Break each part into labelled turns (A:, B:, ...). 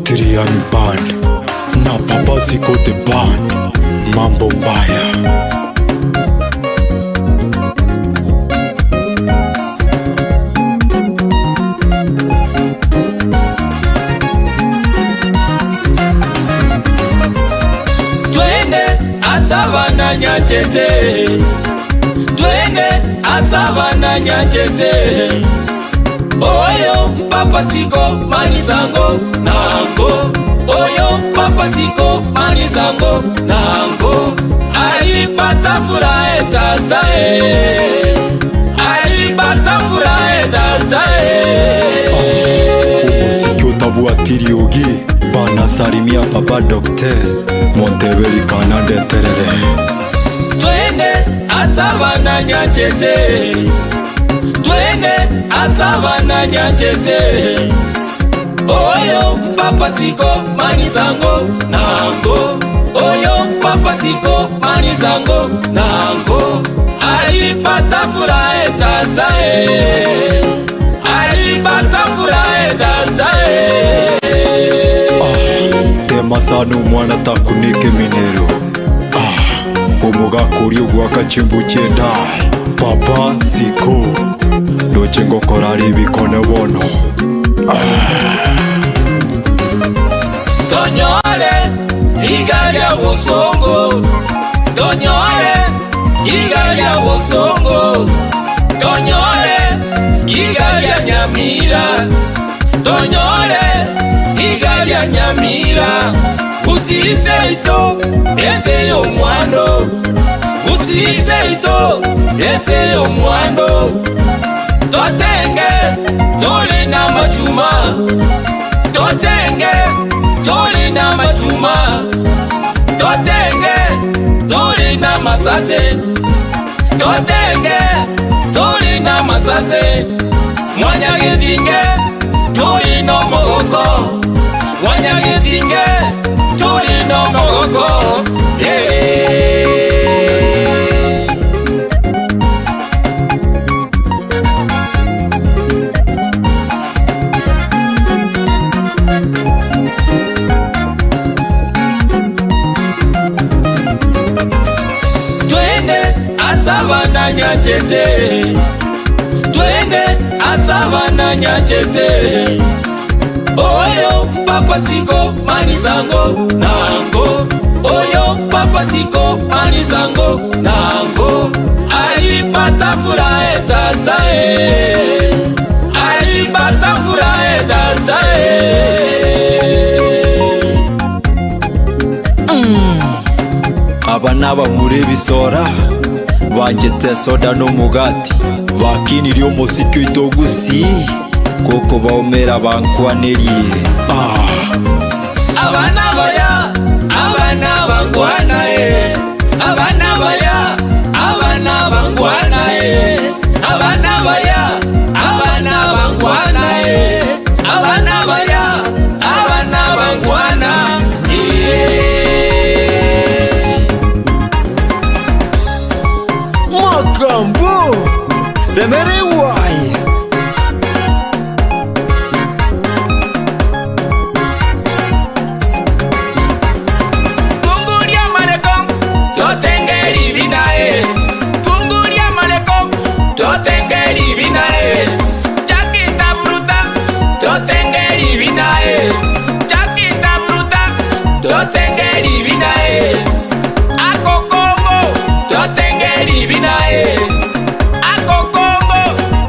A: Tiriani Band na Papa Ziko the Band, mambo mbaya.
B: Twende asabana nyachete, twende asabana nyachete. Oyo papa siko manisango nango, oyo papa siko manisango nango. Alipata furaha tata eh, alipata furaha tata eh.
A: Omosiki otabwati riogi banasalimia papa docteur monteberi kana ndeterere.
B: Twende asabana nyachete, twende asabana nyachete. Oyo papa siko manisango nango, oyo papa siko manisango nango. Alipata furaha tata eh, alipata furaha tata eh.
A: Tema sana omwana takuneka eminero. Ah, omogaka oria ogwaka chimbu chienda papa siko ndoche ngokora are ebikone bono.
B: Tonyore iga ria bosongo, tonyore iga ria bosongo, tonyore iga ria Nyamira, tonyore iga ria Nyamira. Usize ito ese y'omwando, usize ito ese y'omwando. Totenge tuli na machuma, totenge tuli na machuma, totenge tuli na masase, totenge tuli na masase. Mwanyagetinge tuli no mogoko, mwanyagetinge tuli no mogoko. Yeah. Twende asabana nyachete, twende asabana nyachete. Oyo papa siko manisango nango, oyo papa siko manisango nango. Alipata furaha tata eh, alipata furaha tata eh.
A: Aba nabamura ebisora banchete esoda na omogati bakinirie omosiki oito ogusii koko baumera bankwanerie. Ah.
B: Abana baya, abana bangwana eh. Abana baya, abana bangwana eh. Abana baya, abana bangwana eh. Abana baya, abana bangwana eh.
A: Makambo remerewai.
B: Punguria mareko, totenge libina eh. Punguria mareko, totenge libina eh. Chaquita bruta, totenge libina eh. Chaquita bruta, totenge libina eh. Akokongo, totenge libina eh. Akokongo,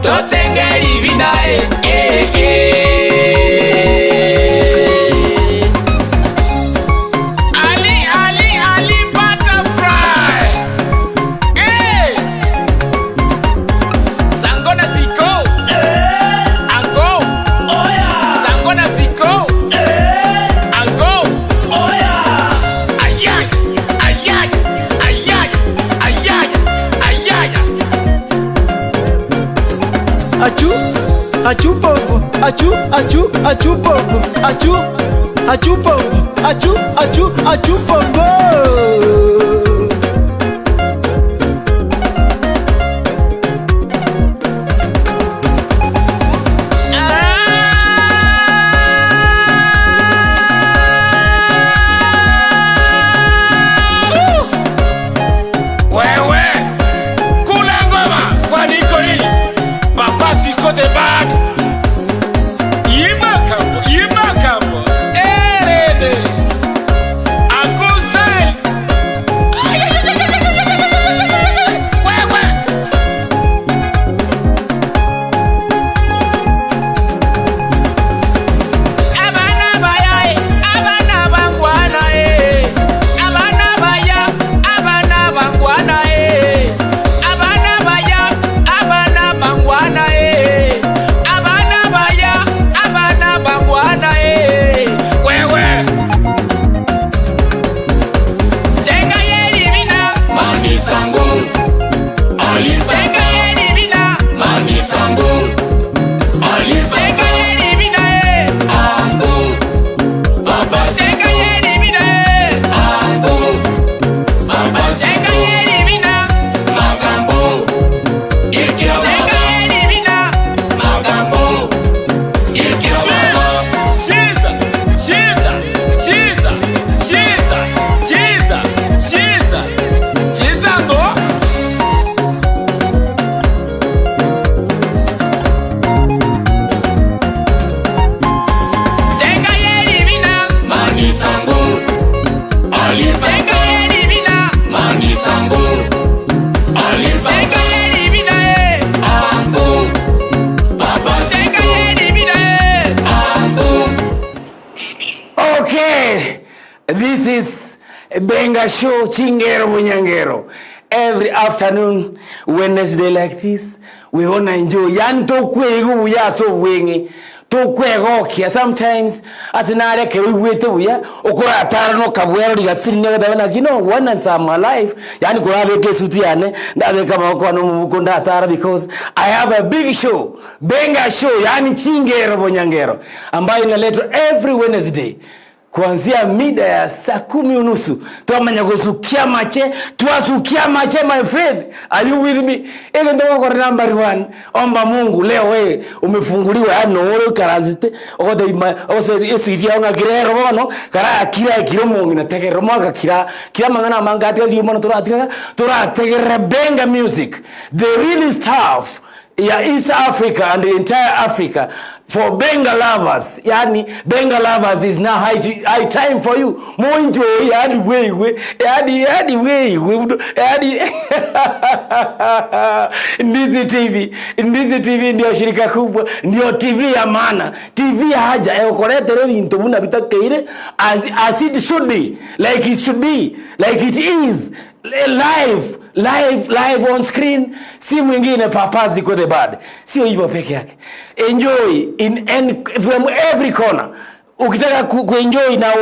B: totenge libina eh. Eh, eh. Ali, Ali, Ali Butterfly. Hey! Sango na Siko. Anko. Sango na Siko. Anko. Ayay, ayay, ayay, ayay, ayay.
C: Achu, achu popo. achu achu achu bongo achu achu bongo achu achu achu bongo.
B: Wewe kula ngoma kwani iko nini? Papa siko the bad. Imakambo, imakambo. Erede. Uncle style. Wewe. Abana baya, abana bangwana eh. Abana baya, abana bangwana eh. Abana baya, abana bangwana eh. Abana baya, abana bangwana eh. Wewe. Tenga yeri bina.
D: Mami Sango, Alifa,
B: Tenga yeri bina.
D: Mami Sango, Alifa,
B: Tenga yeri bina eh.
D: Ango, Papa
B: Tenga
D: Sango,
B: yeri bina eh.
D: Ango, Papa
B: Tenga
D: Sango,
B: yeri bina.
D: Magambo, Ikyo
B: Tenga
D: Baba,
B: yeri bina.
D: Magambo, Ikyo Baba.
B: Chiza, chiza, chiza, chiza, chiza, chiza, chiza ngo. Tenga yeri bina,
D: Mami Sango, Alifa,
B: tenga yeri bina,
D: Mami Sango, Alifa,
B: tenga yeri bina eh,
D: Ango, Papa
B: tenga
D: Sango,
B: yeri bina eh.
D: Ango.
E: Okay, this is Benga Show Chingero Munyangero. Every afternoon, Wednesday like this, we wanna enjoy. Yani tokweigu buya so bwenge tokwegokia sometimes asinare keruigwete buya okoratara no kabwero rigasiri nyagataba na kino one and some alive yani kurabeka esuti yane ndabeka maboko ano mubuko ndatara because I have a big show Benga Show yani Chingero Bonyangero ambayo inaletwa every Wednesday kuanzia mida ya saa kumi unusu twamanya gusukia mache twasukia mache my friend are you with me ile ndio kwa number one omba Mungu leo wewe umefunguliwa yani no karazite ogote ima ose eswiti yao ngakirero bono kara kira kiro mungi na tegero mwaka kira kira mangana manga atiga liyo mono turaatiga turategerera benga music the real stuff ya East Africa and the entire Africa for Benga lovers. Yani Benga lovers is now high, high time for you. Muenjoy yani wewe yani yani wewe yani Ndizi TV, Ndizi TV ndio shirika kubwa, ndio TV ya maana, TV ya haja ekoretere bintu buna bitakeire as, as it should be, like it should be, like it is live live live on screen, si mwingine Papa Ziko the Bad. Sio hivyo peke yake, enjoy in any, from every corner. Ukitaka ku, kuenjoy na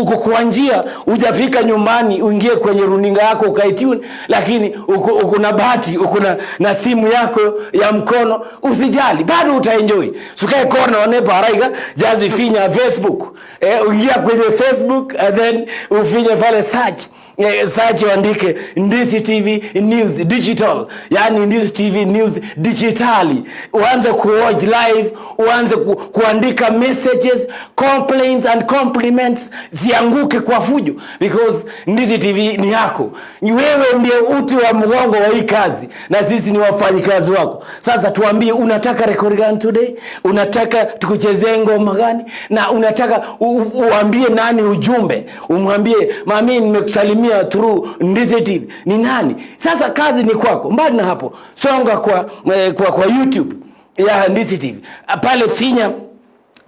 E: uko kwa njia hujafika nyumbani, uingie kwenye runinga yako ukaitune, lakini uko, uko na bahati uko na, na simu yako ya mkono, usijali, bado utaenjoy. Sukae kona one paraiga jazi finya Facebook eh, uingia kwenye Facebook and then ufinye pale search Eh, search uandike Ndizi TV News Digital, yani Ndizi TV News Digitali, uanze kuwatch live, uanze ku, kuandika messages, complaints and compliments zianguke kwa fujo, because Ndizi TV ni yako, Ni wewe ndiye uti wa mgongo wa hii kazi, na sisi ni wafanyikazi wako. Sasa tuambie, unataka record gani today? Unataka tukuchezee ngoma gani? Na unataka u, u, uambie nani ujumbe, umwambie mami, nimekusalimia through Ndizi TV ni nani? Sasa kazi ni kwako. Mbali na hapo, songa kwa, eh, kwa, kwa YouTube ya Ndizi TV pale, finya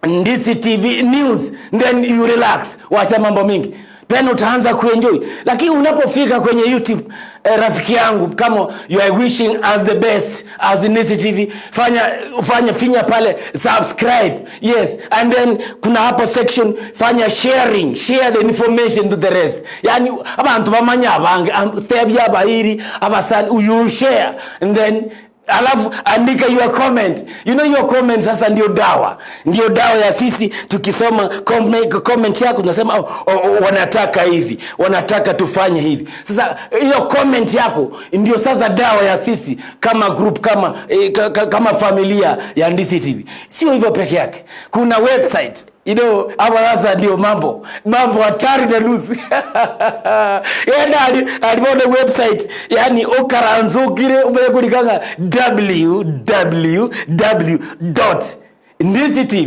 E: Ndizi TV News, then you relax, wacha mambo mingi then utaanza kuenjoy. Lakini unapofika kwenye YouTube eh, rafiki yangu, kama you are wishing us the best as Ndizi TV, fanya fanya finya pale subscribe, yes, and then kuna hapo section fanya sharing, share the information to the rest. Yani abantu bamanya abange tebya abairi abasani, you share and then Alafu andika your comment. You know your comment sasa ndio dawa. Ndio dawa ya sisi tukisoma comment, comment yako tunasema oh, oh, oh, wanataka hivi, wanataka tufanye hivi. Sasa hiyo comment yako ndio sasa dawa ya sisi kama group kama eh, kama familia ya Ndisi TV. Sio hivyo peke yake. Kuna website. You know, hapa sasa ndio mambo mambo hatari na nusu. Yenda aliona website yani ukaranzukire umekurikanga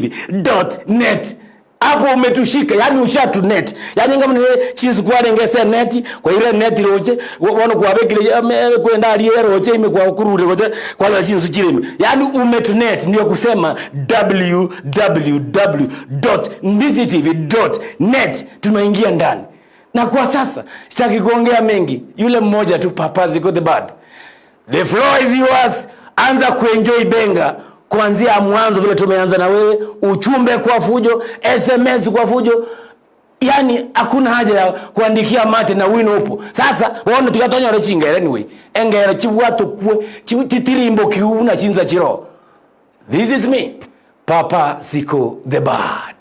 E: www.ndisitv.net hapo umetushika yani ushatu net yani ngam ne chisu kwarengese net kwa ile net roche wono kwabekile kwenda ali roche ime kwa kurure roche kwa chinsu chirime yani umetunet ndio kusema www.ndisitv.net tunaingia ndani. Na kwa sasa sitaki kuongea mengi, yule mmoja tu Papa Ziko the Bad. The floor is yours. Anza kuenjoy benga kuanzia mwanzo vile tumeanza na wewe, uchumbe kwa fujo, SMS kwa fujo. Yani hakuna haja ya kuandikia mate na wino upo. Sasa bono tikatonyora chingere anyway. Engere chibwato kwe chitirimbo kiuna chinza chiro. This is me, Papa Ziko the Bad.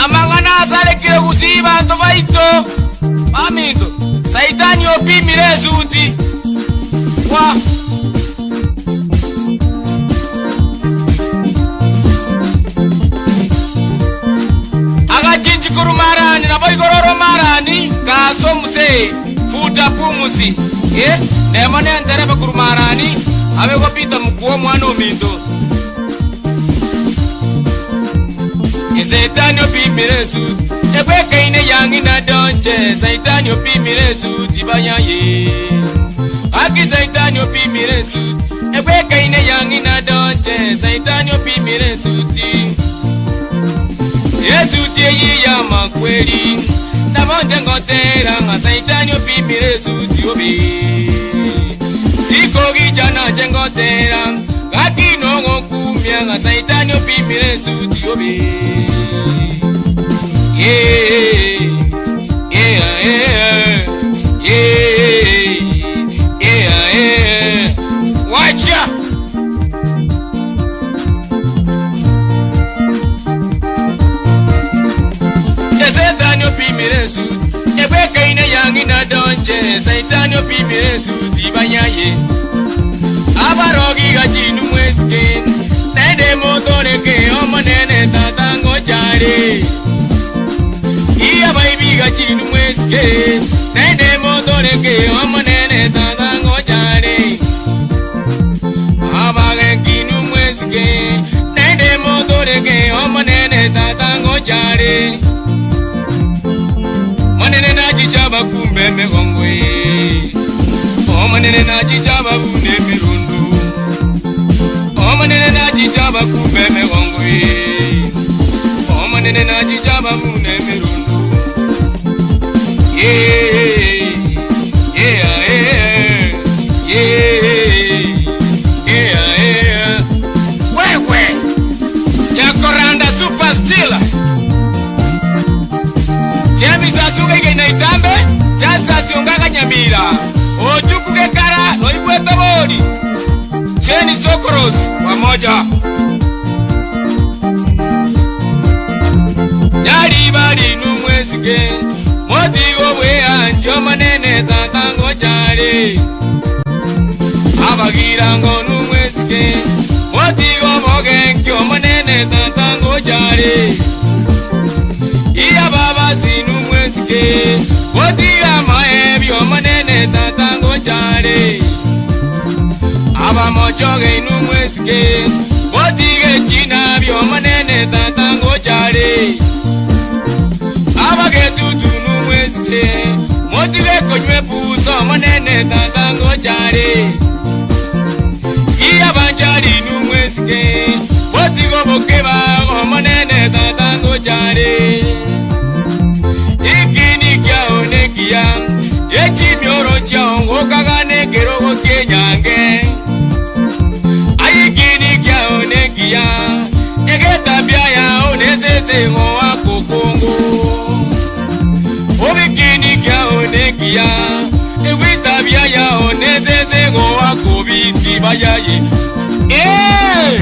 B: Amang'ana asarekire gusii banto baito baminto, Saitani opimire esuti wa agachinchi korwa marani nabo igoro oro marani kaase omuse futa pumusi eh, nemo nenterebe korwa marani abe gopita mokwo omwana ominto. Saitani opimire esuti ebwekaine yang'ina donche Saitani opimire esuti bayaye Aki Saitani opimire esuti ebwekaine yang'ina donche Saitani opimire esuti Esuti eyi ya makweri nabonche ngotera ng'a Saitani opimire esuti obe Sikogicha nache ngotera gaki nongokumia ng'a Saitani opimire esuti obe Yeah, yeah, yeah, yeah, yeah, yeah. Wacha! Saitani opimire esuti ebwekaine yang'ina donche Saitani opimire esuti bayaye abarogi gachinu mwesike nende motoreke omonene tata ngochare iya baibi gachinu mwesike nende motoreke omonene tata ngochare abagekinu mwesike nende motoreke omonene tata ngochare monene nachicha bakumbe megongwe omonene nachicha babune mirundu omonene nachicha bakumbe megongwe omonene nachicha babune mirundu yeah, yeah, yeah, yeah, yeah, yeah. Wewe Nyakoranda Super Steel Chemisa suge inaitambe chasa siongaga nyamira ochukuge kara noigwete bori Cheni Sokoros pamoja Nyari bari numwesike motigo bweancho manene tatango chare Abagirango numwesike motigo bogenkyo manene tatango chare Iya baba sinumwesike motiga maebyo manene tatango chare Abamochoge inumwesike motige china byo manene tatango chare Abagetutu numwesike motige konywe puso manene tatango chare Iya banjari numwesike motigo bokeba manene tatango chare. Ekini kiao nekiya, echimioro chiao ngokaga nekerogo ki'enyange. Aye ekini kiao nekiya, egetabia yao nesese ng'oaka okongo. Obekini kiao nekiya, egwetabia yao nesese ng'oaka obiki bayaye. Ee!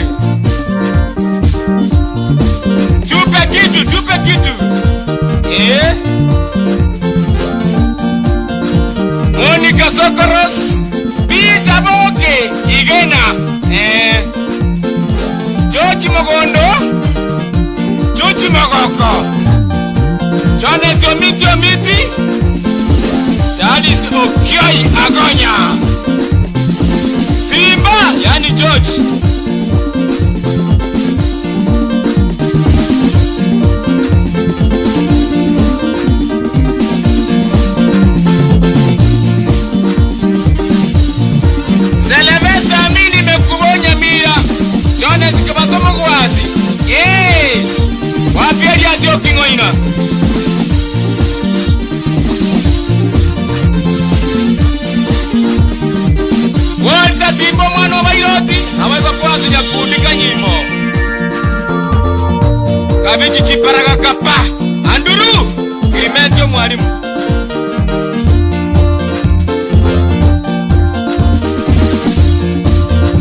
B: Tupe kitu, tupe kitu. Eh? Monica Sokoros, Peter Boke, Igena. Eh. George Mogondo, George Mogoko. Jones Omiti Omiti, Charles Okioi Agonya. Simba, yani George. Selevesta mi nimekubonya mira Jones kibasomo gwasi Eh, wapi Elias oking'oina Walter Simba omwana o Bairoti abaigwa kwase nyakundi kanyimo Kabichi chiparaga kapa Anduru Clement omwalimu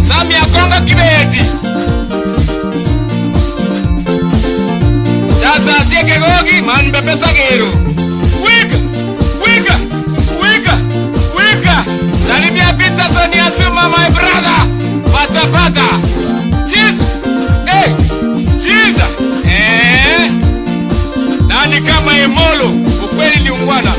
B: Sami Akonga Kibeti Sasa ase ekegogi man Pepe Sagero Wika Wika Wika Wika Salimia Peterson Asuma my brother Pata pata Jesus Eh Jesus Eh Nani kama Emolo ukweli ni ungwana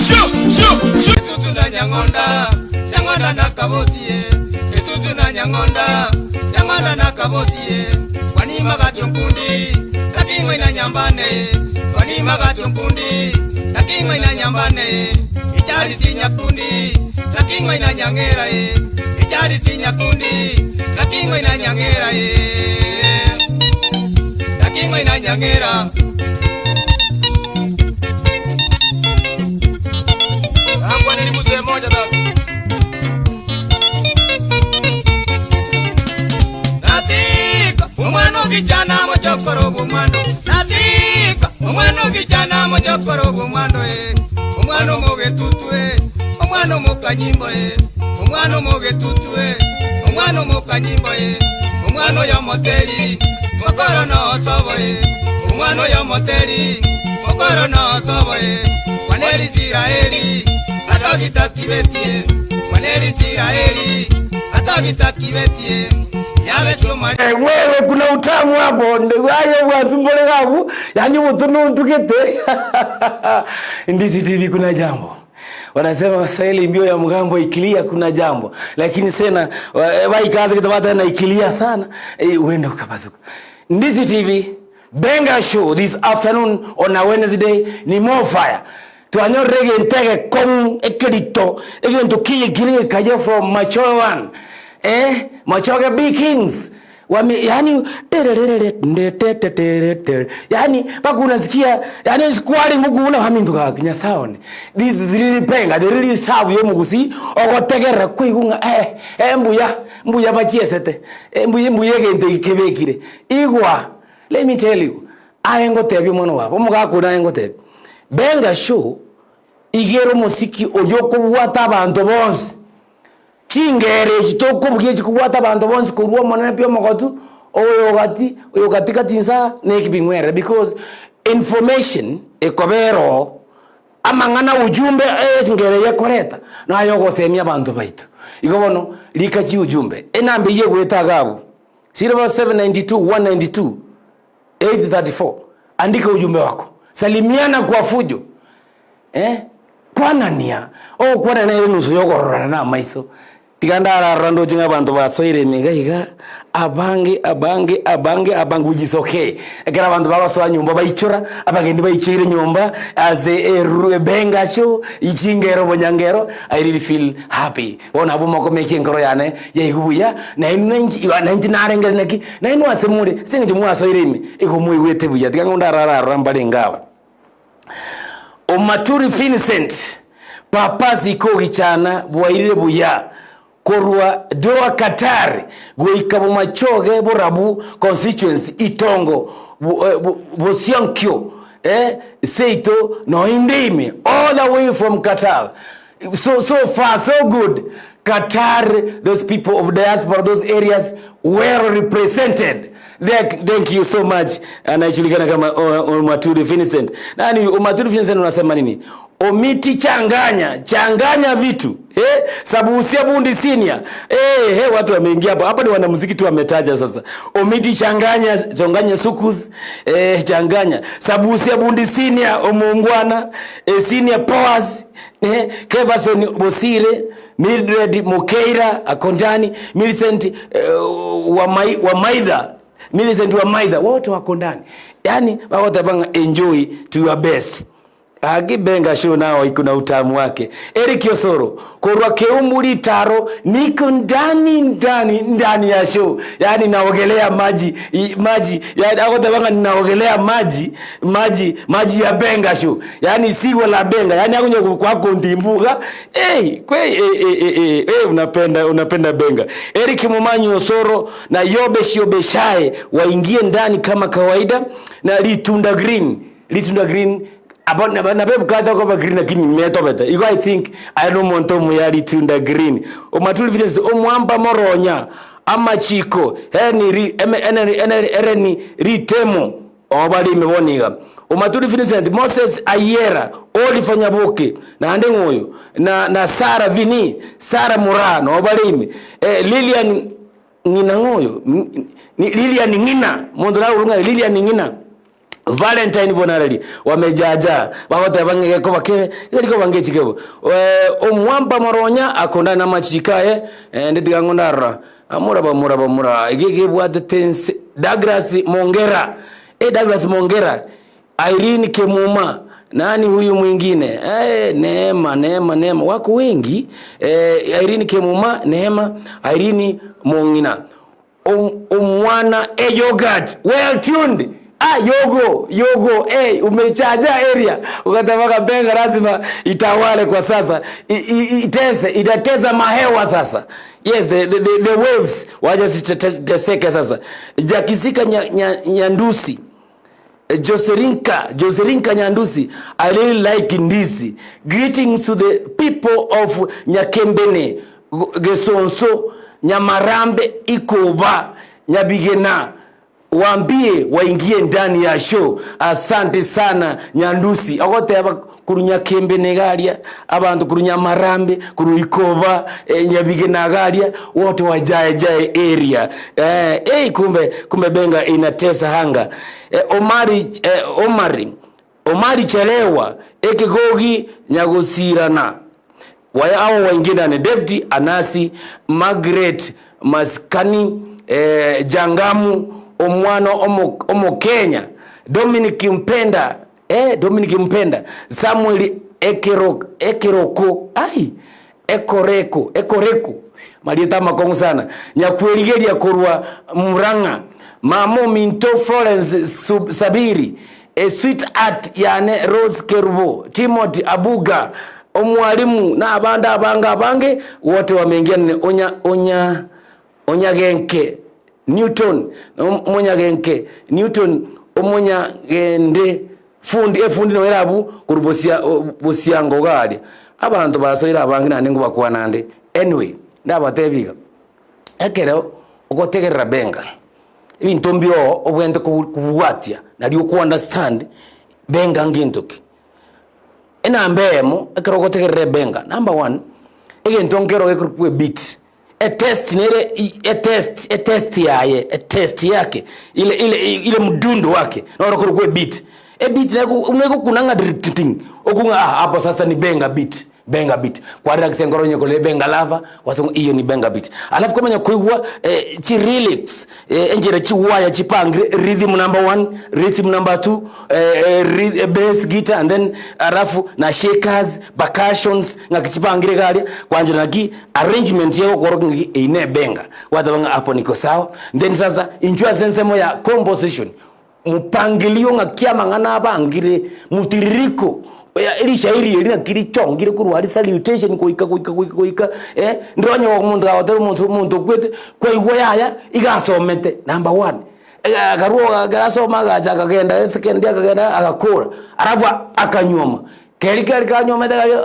B: Shu shu shu
F: Isusu na Nyang'onda, Nyang'onda na Kabosie. Isusu na Nyang'onda, Nyang'onda na Kabosie. Kwani magatyo nkundi, naking'we na nyambane. Kwani magatyo nkundi, naking'we na nyambane. Ichari si nyakundi, naking'we na nyang'era e. Ichari si nyakundi, naking'we na nyang'era e. Naking'we na nyang'era.
B: Angwa nilimusee moja tatu
F: Nasika omwana ogichana mochokoro bw'omwando Nasika omwana ogichana mochokoro bw'omwando eh Omwana omogetutu eh Omwana omokanyimbo eh Omwana omogetutu eh Omwana omokanyimbo eh Omwana oyo omoteri mokoro nosobo eh Omwana oyo omoteri mokoro nosobo eh Kwanera Isiraeli atogitakibetie Kwanera Isiraeli atogitakibetie Yabe somari
E: Eh, wewe kuna utamu hapo ndegwayo bwasumbole gabu yani mutunu ntukete Ndizi TV kuna jambo wanasema Waswahili mbio ya mgambo ikilia kuna jambo lakini sena waikaza kitabata na ikilia sana eh, uende ukapasuka Ndizi TV Benga show this afternoon on a Wednesday ni more fire twanyorire gentege kong ekerito egento kiyekire gekaye from Machoe one eh Machoge B Kings wame yani yani mpaka unasikia yani squatting huku una haminduka nyasaone this is really penga the really serve yo mugusi ogotegerera kwigunga eh eh mbuya mbuya bachiesete eh, mbuya mbuya egento kebekire igwa let me tell you aye ngotebia omwana wabo omogaka aye ngotebia benga show igere omosiki oria okobwata abanto bonsi chingere echi tokobugia chikobwata abanto bonsi korwa omonene pi omogotu oyo gati oyo katikati nsa na ekebing'were because information ekobera oo amang'ana ujumbe esingere eye ekoreta naye ogosemia abanto baito. Igo bono rika chiujumbe enamba eywo egwete iga abwo 0792 192 834 andika ujumbe wako salimiana kwa fujo eh kwanania ogokwana nere enusu ya okororana na amaiso. Tiga ndararora ndoche ng'a abanto basoire ime iga iga, abange, abange, abange, abange which is okay. Ekero abanto bagosoa nyomba baichora, abageni baichoire nyomba ase eru ebenga show, chingero obonyangero, I really feel happy. Bono abwo mokomekia enkoro yane yaigwa buya, nainwe nainche iga nainche narengere naki, nainwe ase more, ase eng'encho mwasoire ime, igo moigwete buya. Tiga ng'o ndararora mbarenge aba. Omaturi Vincent, Papa Ziko gichana bwairire buya korwa Doha Qatar goika Bomachoge Borabu constituency Itongo Bosionkio seito noinde ime all the way from Qatar so so far so good Qatar those people of diaspora those areas well represented Thank you so much. Anajulikana kama Omaturi Vincent. Nani Omaturi Vincent unasema nini? Omiti changanya, changanya vitu. Eh, sabusia bundi senior. Eh, eh, watu wameingia hapa. Hapa ni wanamuziki tu wametaja sasa. Omiti changanya, changanya sukus. Eh, changanya. Sabusia bundi senior, omongwana. Eh, senior powers. Eh, Keverson Bosire. Mildred Mukeira akondani, Millicent eh, Wamaitha, Millicent Wamaitha wote wako ndani, yani wakotabanga enjoy to your best. Akibenga show nao iko na utamu wake. Eric Osoro korwa Keumuri Taro, niko ndani ndani ndani ya show, yani naogelea maji maji, yani akotabanga ninaogelea maji maji maji ya benga show, yani sigo la benga, yani akunye kwako ndimbuga hey, kwe hey, hey, hey, hey, hey, unapenda unapenda benga. Eric Mumanyi Osoro na Yobe Shiobeshae waingie ndani kama kawaida, na Litunda Green Litunda Green abo nabebukata koba green lakini metobete igo I think I know monto muya Litunda Green omatuli village omwamba moronya amachiko henry ereni ritemo obalime boniga Omatuli Vincent Moses Ayera Oliver Nyaboke naende ng'oyo na, na Sara Vini Sara Murano obalime eh, Lilian ng'ina ng'oyo Lilian ng'ina monto naurung'a Lilian ng'ina Valentine Bonareri wamejaja bagoteba ng'a gekoba kebe iga rikoba ngechikebo omwamba moronya akondana na amachiko aye ende tiga ng'o ndarora amura bamura bamura ege gebwatete nse Douglas Mongera eh Douglas Mongera Irene Kemuma nani huyu mwingine eh, Neema Neema Neema wako wengi eh, Irene Kemuma Neema Irene Mongina omwana e yogurt well tuned ah yogo yogo eh umechaja area ukatabaka benga lazima itawale kwa sasa I, i, itese itateza mahewa sasa yes the, the, the, the waves waja siteseke sasa jakisika nyandusi nya, Joserinka, Joserinka Nyandusi, I really like ndizi. Greetings to the people of Nyakembene, Gesonso, Nyamarambe, Ikoba, Nyabigena. Waambie waingie ndani ya show. Asante sana Nyandusi. Ogoteba kuru Nyakembene garia, abantu kuru Nyamarambe, kuru Ikoba, eh, Nyabigena garia, wote wajae jae area. Eh, eh, kumbe kumbe benga inatesa hanga. Eh, Omari eh, Omari Omari Chelewa Ekigogi Nyagosirana waya hao wengine ni David Anasi Margaret Maskani eh, Jangamu omwana omo, omo Kenya Dominic Mpenda eh, Dominic Mpenda Samuel Ekero, Ekeroko ai Ekoreko Ekoreko marieta makongu sana nyakwerigeria korwa Murang'a Mamo Minto Florence Sub, Sabiri e sweet art yane Rose Kerubo Timothy Abuga omwalimu na abande abange abange wote wameingia ni onya onya onyagenke Newton omonyagenke Newton omonyagende fundi efundi noera abu korwa bosia bosiango garia abanto basoire abange naende ngobakwana nde anyway ndabatebi iga ekero ogotegerera benga ebinto mbiroo obwenerete kobwatia nario oko understand benga ngento ki. Enamba eyemo ekero ogotegerera ebenga number one, egento nkero gekorokwa ebeat, etest nere etest etest yaye etest yake ile ile ile mdundo wake noro okorokwa ebeat. Ebeat nero buna egokuna ng'a diriting okong'a ah hapo sasa ni benga beat. Benga beat. Kwarelax enkoro onye korora ebenga lava, gwasema ng'a iyo ni benga beat. Alafu kwamanya koigwa chi lyrics, enchera chiwaya chipangire, rhythm number one, rhythm number two, bass guitar and then alafu na shakers, percussions, ng'aki chipangire iga aria, kwanchera naki arrangement egokorokia ng'aki eyio ne ebenga. Gwateba ng'a hapo niko sawa, then sasa inchuo ase ensemo ya composition. Mupangilio ng'aki amang'ana abangire, mutiririko rishairi eri naki richongire korwa aria salutation goika goika goika goika eh, ndire onye omonto agoteba omonto omonto okwete, kwaigwa yaya iga asomete number one, akarwa ekero asoma agacha akagenda esekendi akagenda agakora, alafu akanyuoma, keri keri kanyuomete karia.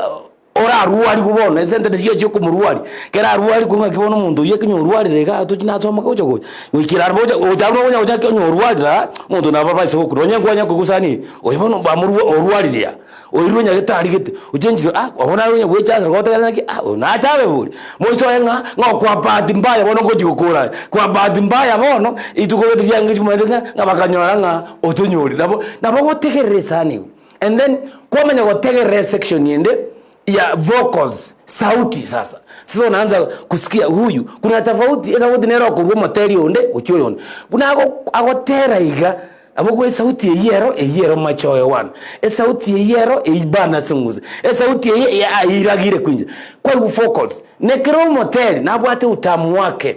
E: Orarwarigwe bono, esentene chiaye chi'okomorwaria, ekero arwarigwe ng'aki bono omonto oyio ekenye orwarire igaa tochi nasoma gocha gocha, goikera aro gocha gocha abwo onya gocha onye orwarire aa, omonto nabo abaise gokura, onye nkwanya koigwa sani eye, oyo bono bamorwa orwarire aa, oirwe nyagetari gete, ochenchire ah abwo naye onya goechasera gotegerera ng'aki ah oyo nache abe bori, moiso oye ng'a ng'a kwa bahati mbaya bono ngochi gokora aye, kwa bahati mbaya bono, rituko gete riange chimanyete ng'a ng'a bakanyora ng'a otonyorire. Nabo nabo ogotegerera esani igo. And then kwamanya gotegerera esection ende ya vocals, sauti sasa. Sasa unaanza kusikia huyu, kuna tofauti, etofauti nere okorwa omoteri onde gochia oyonde. Buna ago agotera iga, nabo okobua esauti eywo ero, eywo ero machoge one, esauti eywo ero eywo bana ase eng'usa, esauti eye ya airagire kwincha. Kwaigwa vocals, na ekero omoteri nabwate utamu wake,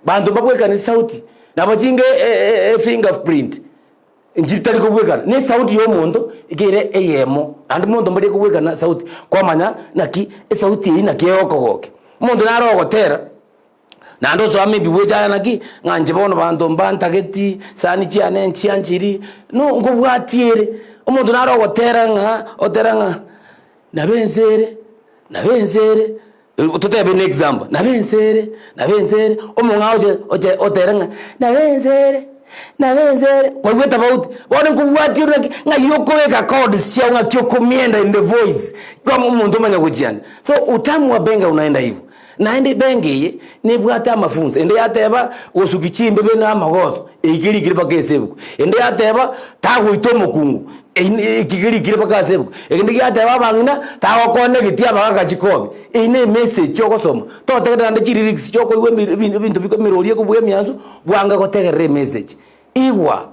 E: banto mbabwekane esauti, nabo chinga efingerprint. Inchiri tari kobwekana nesauti y'omonto ekere eyemo, naende monto mbari ekobwekana sauti, kwamanya naki esauti eyio naki egokogokia. Omonto nare ogotera, naende osoa maybe bwechaya naki, ng'a inche bono banto mbantageti, sani chiane nchianchiri, no nkobwatia ere. Omonto nare ogotera ng'a otera ng'a nabo ense ere, nabo ense ere. Totebe ne example, nabo ense ere, nabo ense ere, omong'ao oche oche otere ng'a nabo ense ere, nabo ense ere, kwaigwa etofauti. Bono nkobwatia ore naki, ng'ai okobeka chords chiago ng'aki okomienda in the voice, kama omonto omanya gochianda. So utamu wa benga unaenda hivo. Naende benga eye, nebwate amafunso, ende yateba gosuki chimbebe na amagoso, eki kerikire mpaka ase ebuku. Ende yateba tagoita omokungu. Eki kerikire mpaka ase ebuku. Ekende giateba abang'ina, tagokona egetii abagaka chikobi. Eyio ne emessage ogosoma, totegerera naende chilyrics chiokoigwa emi ebi ebinto biko emerori ekobua emiansu, bwanga gotegerera emessage. Igwa,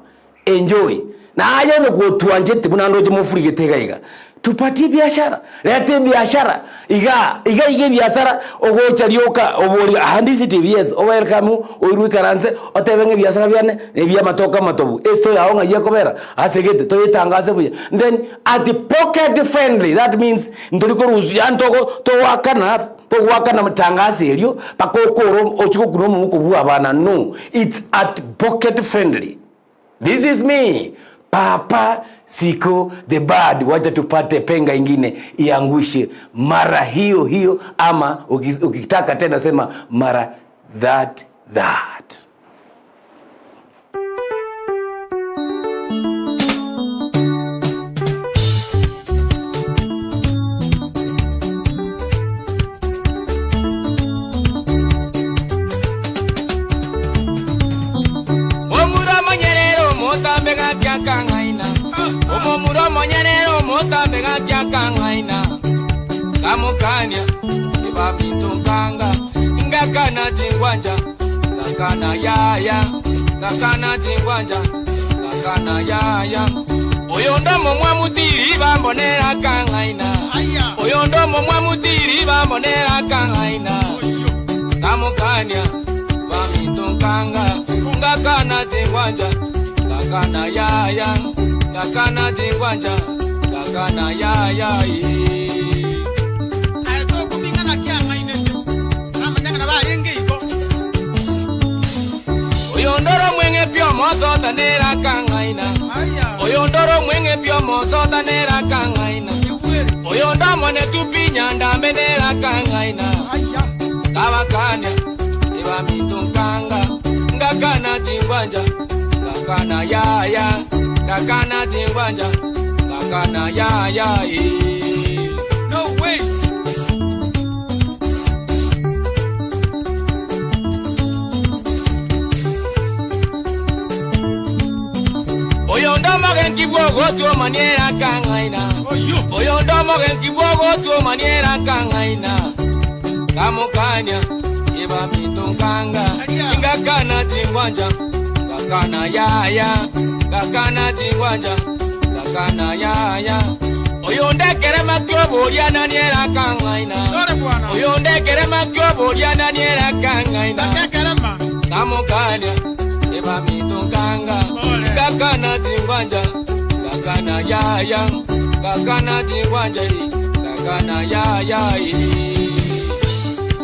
E: enjoy, na aye onye gotwancheti buna ndoche mofurigete iga iga, tupatie ebiashara, reta ebiashara igaa, iga iga ebiasara ogocha rioka oborie aha ndisi TV yes, owelcome oirwe oikaranse otebe ng'a ebiasara biane na ebia amatoke amatobu, estore yao ng'ai ekobera ase gete toyetangase buya. Then at pocket friendly that means ntori korusia yaani togo togoakana togoakana tangazo erio mpaka okore ochie gokuna omouko bwa abana no, it's at pocket friendly. This is me Papa Siko the bird, wacha tupate penga ingine iangushe mara hiyo hiyo, ama ukitaka tena sema mara that that.
B: Momura omonyerere omotambe gaki akang'aina, Omomura omonyerere omotambe gaki akang'aina, Nkamokania ebaminto nkanga, ngakana tingwancha, ngakana yaya, ngakana tingwancha, ngakana yaya. Oyo ndomomwamu tiri bambonera akang'aina, Oyo ndomomwamu tiri bambonera akang'aina, Nkamokania baminto nkanga, ngakana tingwancha, ngakana yaya, ngakana tingwancha, ngakana yaya ee.
F: Aye tokuming'a naki ang'ainete, namanya ng'a nabo arenge igo.
B: Oyo ndoro omweng'e pi omosota nere akang'aina, Oyo ndoro omweng'e pi omosota nere akang'aina, Oyo ndomonetu pi nyandambe nere akang'aina, Nkabakania ebaminto nkanga, ngakana tingwancha, ngakana yaya, ngakana tingwancha, ngakana yaya ee.
F: No way!
B: Oyo ndomoga. omogenki bw'ogotwomaniera akang'aina. Oyonde omogenki bw'ogotwomaniera akang'aina. Nkamokania, Ebaminto nkanga, ingakana tingwancha, ngakana yaya, ngakana tingwancha, ngakana yaya. Oyonde ekerema ki'oboria naniera akang'aina. Oyonde ekerema ki'oboria naniera akang'aina. Nkamokania, Ebaminto nkanga, ngakana tingwancha, ngakana yaya, ngakana tingwancha, ngakana yaya.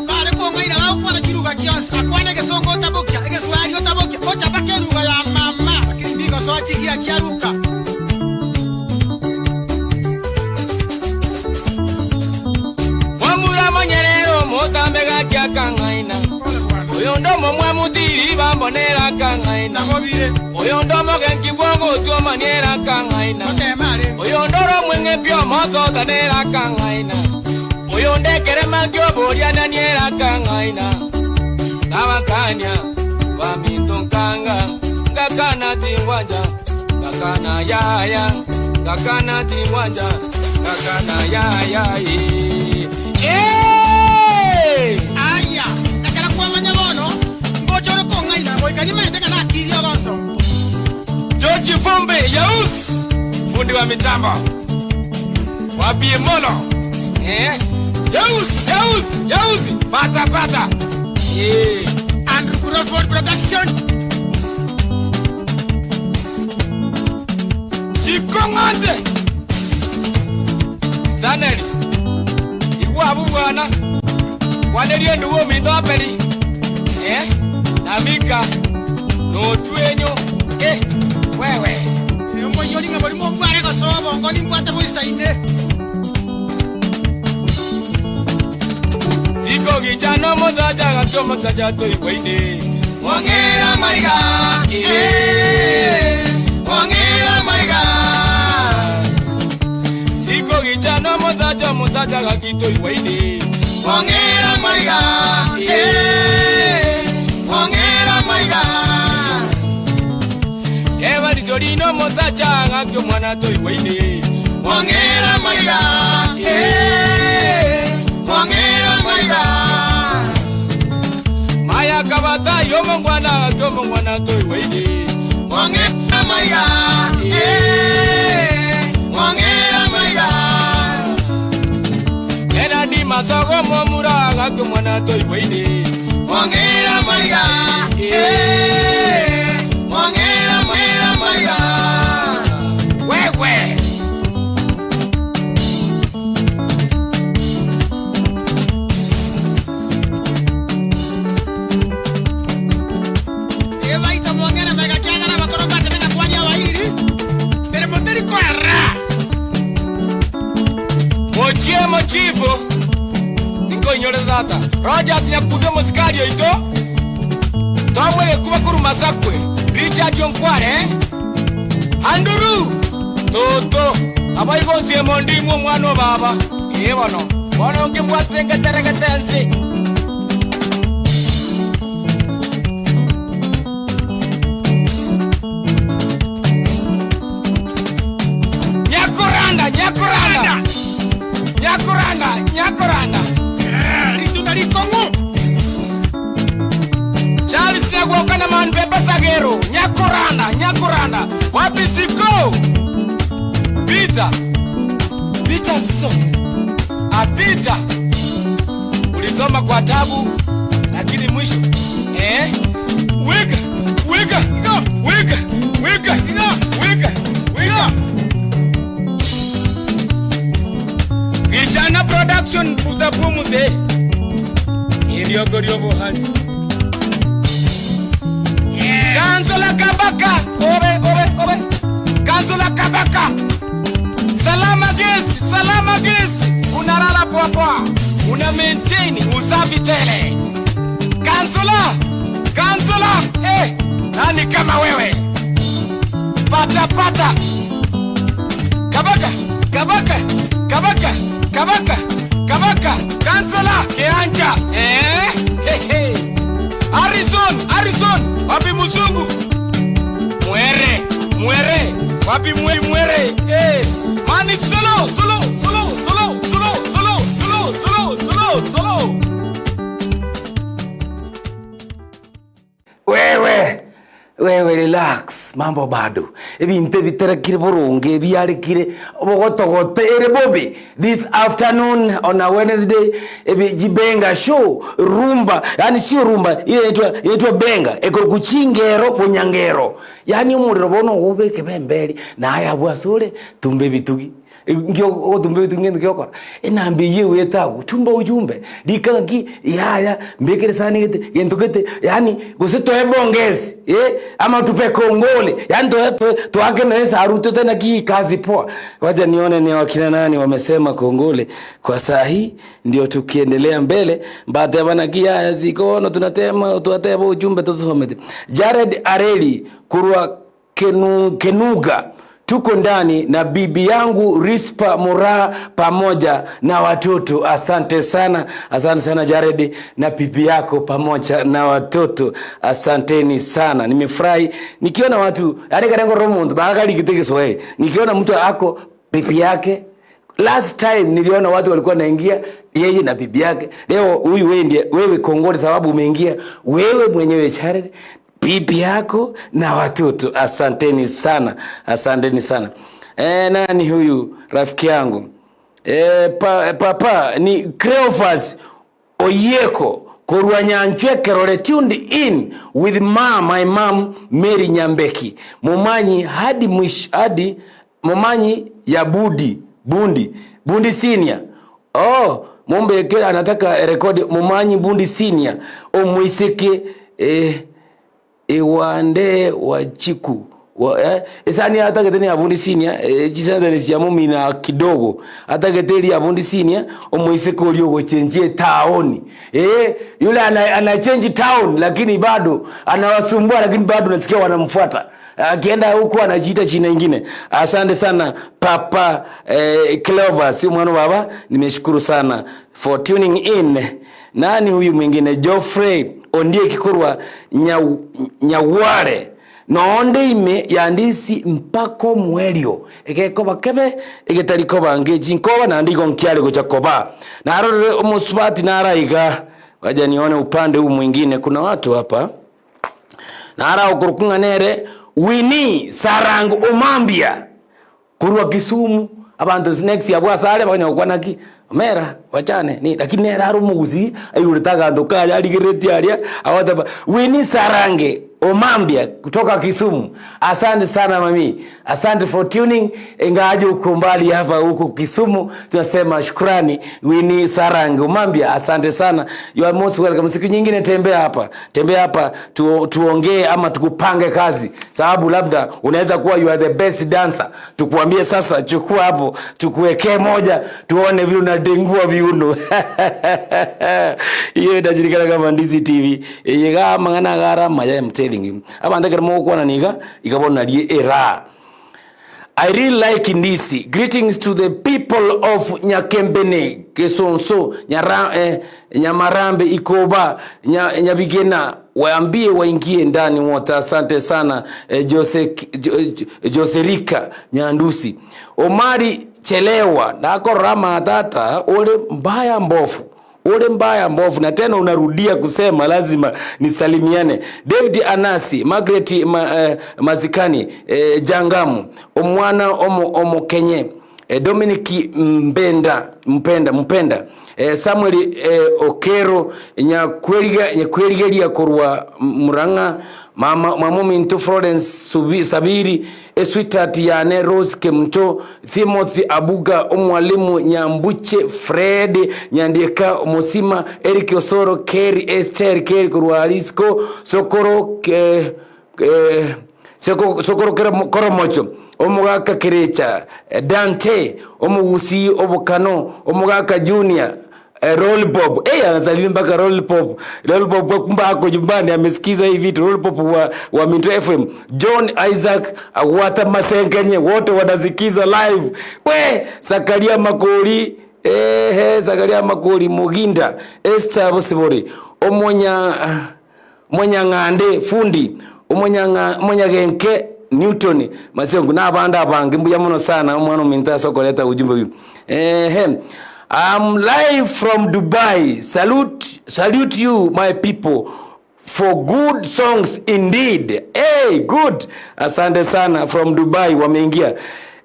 G: Bare kong'aina bagokwana chiruga chionsi, akwane egesongo otabokia, egeswahili otabokia, gocha mpaka eruga ya mama, lakini ndigosoa chigia chiaruka.
B: Mwamura monyerero motambe gaki akang'aina. Oyo ndomo mwamutiri bambonera akang'aina. Oyo ndomo genki bwogotwomaniera akang'aina. Oyo ndoro mweng'e omosotanera akang'aina. Oyo ndekerema kioboria naniera akang'aina. Tabakania baminto nkanga ngakana tingwanja ngakana yaya ngakana tingwanja ngakana yaya eh.
G: Aya, ekero kwamanya bono, ngochore kong'aina goika nimaete ng'a nakirie ogonso.
B: George Fumbe Yaus, fundi wa mitambo wapie molo eh? Yaus, Yaus, Yaus, pata pata eh.
G: Andrew Crawford Production.
B: Chikong'onte Stanley igwabu bwana kwanerie ndugu ominto aperi eh? Namika notwenyo eh, wewe
G: Omoyori ng'a bori mombware gosoa bongo nimbwate boisaine.
B: Siko gichano mosacha gatio mosacha toigwaine
F: Mwongera maiga, eh, mwongera maiga.
B: Siko gichano mosacha mosacha gakito igwaine
F: Mwongera maiga, eh, mwongera maiga.
B: Ebarizo lino mosacha gakio mwana toigwaine
F: Mwongera maiga, eh, mwongera maiga.
B: Maya kabata yomongwana gakio mongwana toigwaine
F: Mwongera maiga, eh, mwongera maiga.
B: Enadi masogo momura gakio mwana toigwaine
F: Mwongera maiga, eh, mwongera mwera maiga.
B: Wewe
G: Ebaita mwongera maiga kiagera bakoro mbatete ng'a kwani abairi. Mbere moteri koerra.
B: Mochie mochifu ninkoinyore tata Rogers nyakundi omosikari oito twamwege kuba kuru Masakwe Richard Onkware Anduru toto abaigonsie monding'u omwana o baba ee bono bono nkibwatire ngeteregete nse Nyakoranda, nyakoranda, nyakoranda, nyakoranda.
G: Ritunda rikong'u.
B: Charles Nyagwoka na man Pepe Sagero, nyakoranda, nyakoranda. Wapi siko? Peter, Peter so. Apita. Ulisoma kwa tabu lakini mwisho eh? Wika, wika, wika, wika, wika, wika. Gichana production puta pumuse. Iriogo bohanji. Kanzola Kabaka, obe obe obe. Kanzola Kabaka. Salama gesi, salama gesi. Unalala poa poa. Una maintain usafi tele. Kanzola, Kanzola, eh, nani kama wewe? Pata pata. Kabaka, Kabaka, Kabaka, Kabaka, Kabaka, Kanzola, Keanja, eh? Hey, hey. Harrison, Harrison, wapi mzungu? Mwere, mwere, wapi Papi muere. Eh. Mani solo, solo, solo, solo, solo, solo, solo, solo, solo, solo.
E: Wewe wewe relax mambo bado ebinto ebiterekire boronge ebiarekire bogotogote ere bobe this afternoon on a Wednesday ebi jibenga show rumba yani sio rumba ile inaitwa inaitwa benga ekoroku chingero bonyangero yani omorero bono obeke bemberi naye abwo asore tumba ebitugi Nki ogotumba ebinto ngento ki ogokora? Enamba eyio egwete agwo, tumba ujumbe, rika ng'aki yaya, mbekere esani gete, gento gete, yaani gose toe bongezi eh, ama tupe kongole, yaani toe toe toake na esaruti tote naki hii kazi poa. Wacha nione ni wakina nani wamesema kongole kwa saa hii, ndio tukiendelea mbele mbateba naki yaya ziko bono tunatema twateba ujumbe totosomete. Jared Areli korwa Kenu, Kenuga tuko ndani na bibi yangu Rispa Mura pamoja na watoto. Asante sana, asante sana Jared na bibi yako pamoja na watoto, asanteni sana. Nimefurahi nikiona watu yani karengo romuntu bakalikite Kiswahili, nikiona mtu ako bibi yake Last time niliona watu walikuwa naingia yeye na bibi yake. Leo huyu wewe ndiye wewe kongole, sababu umeingia wewe mwenyewe Jared, bibi yako na watoto. Asanteni sana, asanteni sana. E, nani huyu rafiki yangu e, pa, papa ni Cleophas Oyeko korwa Nyanchwe Kerore tuned in with ma, my mom Mary Nyambeki Mumanyi hadi mwish, hadi Mumanyi ya Budi Bundi Bundi senior oh mumbeke anataka rekodi Mumanyi Bundi senior omwiseke eh, Ewande Wachiku wa, eh, esani atagete ni abundi senior eh, chisenteni cia mumina kidogo atagete eri abundi senior omoiseke oria ogochenjia etaoni eh, yule ana, ana change town lakini bado anawasumbua lakini bado nasikia wanamfuata akienda huku anajiita china ingine. Asante sana Papa eh, Clover, si mwana baba, nimeshukuru sana for tuning in. Nani huyu mwingine? Geoffrey Ondie Kikurwa Nya, Nyaware noonde ime yandisi mpaka omwerio egekoba kebe egetari koba ngechi nkoba naende igo nkiare gocha koba narorere omosubati naraiga waja nione upande huu mwingine kuna watu hapa nara okorokwa ng'a nere Winnie Sarang Omambia korwa Kisumu abanto next abwo ase are bakanya gokwana ki omera wachane ni lakini nere are omogusii aigorete aganto kaye arigereretie aria agoteba Winnie Sarange Omambia kutoka Kisumu asante sana mami asante for tuning ingawaje uko mbali hapa huko Kisumu tunasema shukrani Winnie Sarange Omambia asante sana you are most welcome siku nyingine tembea hapa tembea hapa tu, tuongee ama tukupange kazi sababu labda unaweza kuwa you are the best dancer tukuambie sasa chukua hapo tukuwekee moja tuone vile unadengua viuno iyo inajulikana kama Ndizi TV iga mang'ana gara maya I'm telling you abanto ekero mogokwana niga iga bono narie era I really like Ndisi. Greetings to the people of Nyakembene, Kesonso, Nyara, eh, Nyamarambe, Ikoba, Nya, Nyabigena. Waambie waingie ndani wote. Asante sana eh, Jose, Jo, Joserika Nyandusi. Omari Chelewa nakorora matata ule mbaya mbofu ule mbaya mbovu, na tena unarudia kusema lazima nisalimiane. David Anasi, Margaret ma, eh, Mazikani eh, Jangamu omwana omo, omokenye eh, Dominic Mbenda Mpenda Mpenda eh, Samuel eh, Okero Nyakweriga Nyakwerigeria korwa Murang'a mama mamuminto Florence Subi, Sabiri esweetheart yane Rose Kemto Timothy Abuga omwalimu Nyambuche Fred Nyandieka Musima Eric Osoro Kerry Esther Kerry korwa Arisco Sokoro ke, eh, Soko- Sokoro Koromocho omogaka Kerecha eh, Dante omogusi obokano omogaka Junior Eh, Roll Pop. Eh, anasalimia mpaka Roll Pop. Roll Pop kumbe ako nyumbani amesikiza hii vitu. Roll Pop wa, wa Minto FM. John Isaac Agwata Masengenye wote wanasikiza live. We, Sakaria Makori eh, eh, Sakaria Makori Muginda, Esther Bosibori, Omonya Omonyang'ande Fundi, Omonyang'a Omonyagenke Newton Masiongo na abande abange mbuya mono sana omwana ominto ase okoreta ujumbe oyo. Ehe. I'm live from Dubai. Salute, salute you my people for good songs indeed. Hey, good. Asante sana from Dubai wameingia.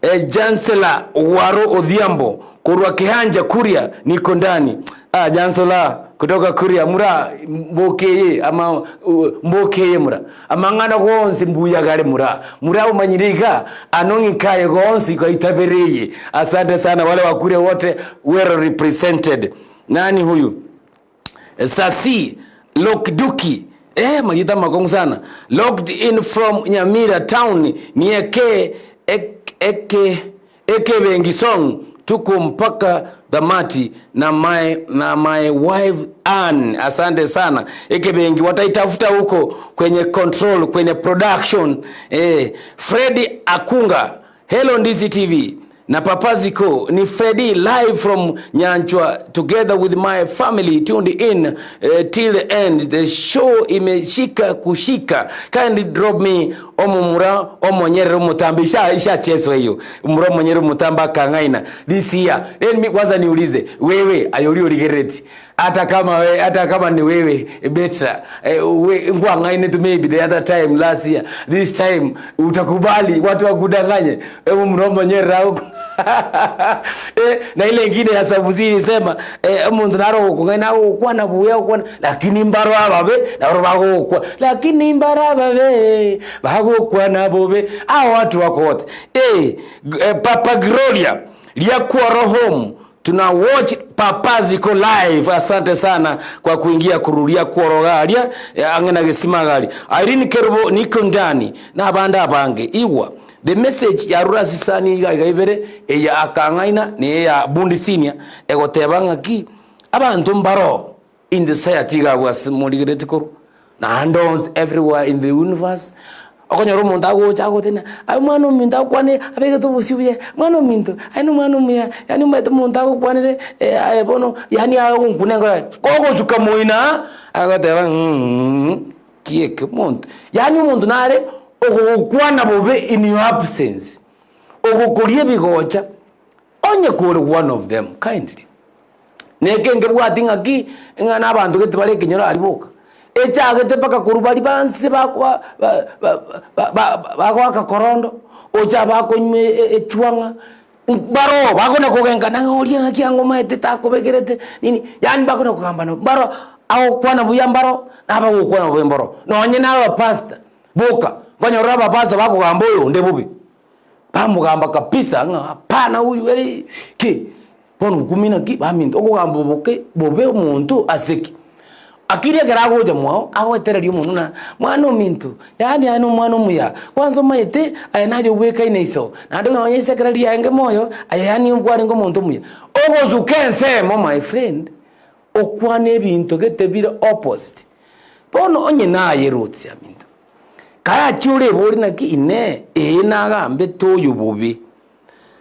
E: Eh, Jansela Waro Odhiambo korwa Kihanja Kuria niko ndani. Ah, Jansela kutoka Kuria mura mbokeye ama uh, mbokeye mura amang'ana gonsi mbuyagare mura mura umanyire iga ano ng'ikaye gonsi kaitabereye. Asante sana wale wa Kuria wote well represented. Nani huyu? Sasi Lokduki eh, majita makongo sana. Locked in from Nyamira town nieke ek, eke eke bengi song tuko mpaka dhamati na my, na my wife Ann. Asante sana eke bengi wataitafuta huko kwenye control kwenye production eh, Freddy Akunga Hello Ndizi TV na Papaziko ni Freddy live from Nyanchwa together with my family tuned in uh, till the end the show imeshika kushika kindly drop me omomura omonyerere omutambe isha ishachezwa hiyo umura omonyerere omutamba akang'aina this year then mi kwanza niulize wewe ayori origereti hata kama we, hata kama ni wewe betra eh, we, ngwang'aine tu maybe the other time last year this time utakubali watu wakudanganye hebu mrombo nyera huko eh, na ile ingine ya sabuzi ilisema eh, omuntu naro gukung'aina agokwana buya gokwana lakini mbaro ababe naro bagokwa lakini mbaro ababe bagokwana bobe hao watu wako wote eh, g- eh, Papa Gloria Liakuwa home tuna watch Papa Ziko live. Asante sana kwa kuingia kururia kuorogaria ang'ena gesimagali. Irene Kerubo niko ndani na abande abange igwa the message ya rura sisani iga iga ibere eya akang'aina ne eya bundi senior egoteba ng'aki abanto mbaro in the society iga abwase morigereti korwa naende onsi everywhere in the universe okonyora omonto agocha agoteba aye omwana ominto akwane abegete obosio buya, mwana ominto aye na omwana omuya yaani omanyete omonto agokwanere aye bono yaani agonkuna enkoro yaye, kogosuka moino agoteba mh ki eke omonto, yaani omonto nare ogogokwana bobe in your absence, ogokoria ebigocha, onye kore one of them kindly. Na eke nkebwati ng'aki, ng'a na abanto gete bare ekenyoro aria boka, echagete mpaka korwa baria banse bakoa ba- ba- ba- ba- bagoaka korondo, ocha bakonywa e- echwang'a, baroo bakona kogenkana ng'a oria ng'aki angomaete takobekerete nini, yaani bakona kogambana mbaro agokwana buya mbaro, na abagokwana bobe mboro. Nonye na abapastor boka, nkonyora abapastor bakogamba oyonde bobe. Bamogamba kabisa ng'a hapana huyu ere ki, bono okumia naki baminto okogamba oboke bobe omonto ase ki? Akiri ekero agocha mwao agoetereria omonwe ng'a mwana ominto, yaani aye na omwana omuya, kwanza omanyete aye naye obwekaine iso, naende nonye ise ekero riaenge moyo, aye yaani kwarenge omonto omuya. Ogosuka ensemo my friend, okwane ebinto gete bire opposite. Bono onye naye rotsi aminto. Karachie orebori naki inee, ee nagambete oyo bobe.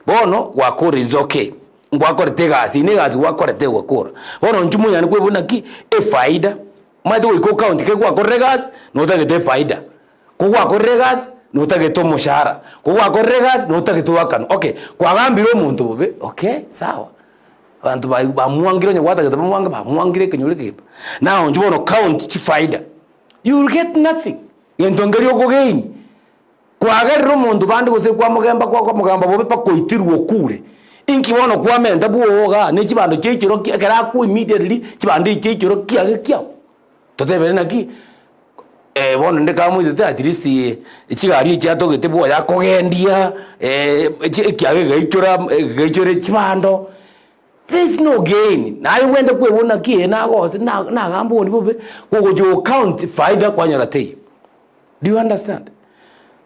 E: Bono gwakora inse okay, ngwakorete egasi, eye negasi gwakorete gwakora. Bono inche omonyene kwebori naki efaida, omanyete goika ocounti keri gwakorire egasi, notagete efaida, ko gwakorire egasi notagete omoshahara, ko gwakorire egasi notagete oakanwe. Okay, kwagambire omonto bobe, okay sawa, abanto bai bamwangire onye gwatagete bamwange bamwangire ekenyoro ekegima. Now inche bono count chifaida. You will get nothing, gento nkeria okogain, kwagerire omonto bande gose kwamogemba kwa kwamogamba bobe mpaka oitirwe okure, inki bono kwamenta bwogo igaa ne chibando chia ichoro ki ekero akwa immediately, chibando echi chia ichoro kiage kiao. Totebere naki bono rende kamoitete at least chigari echi atogete bwoye akogendia, ekiage geichora geichore chibando. There is no gain, naye ogende kwebora naki ee nagose na nagamba oria bobe, kogocha go count faida kwanyora teiyo. Do you understand?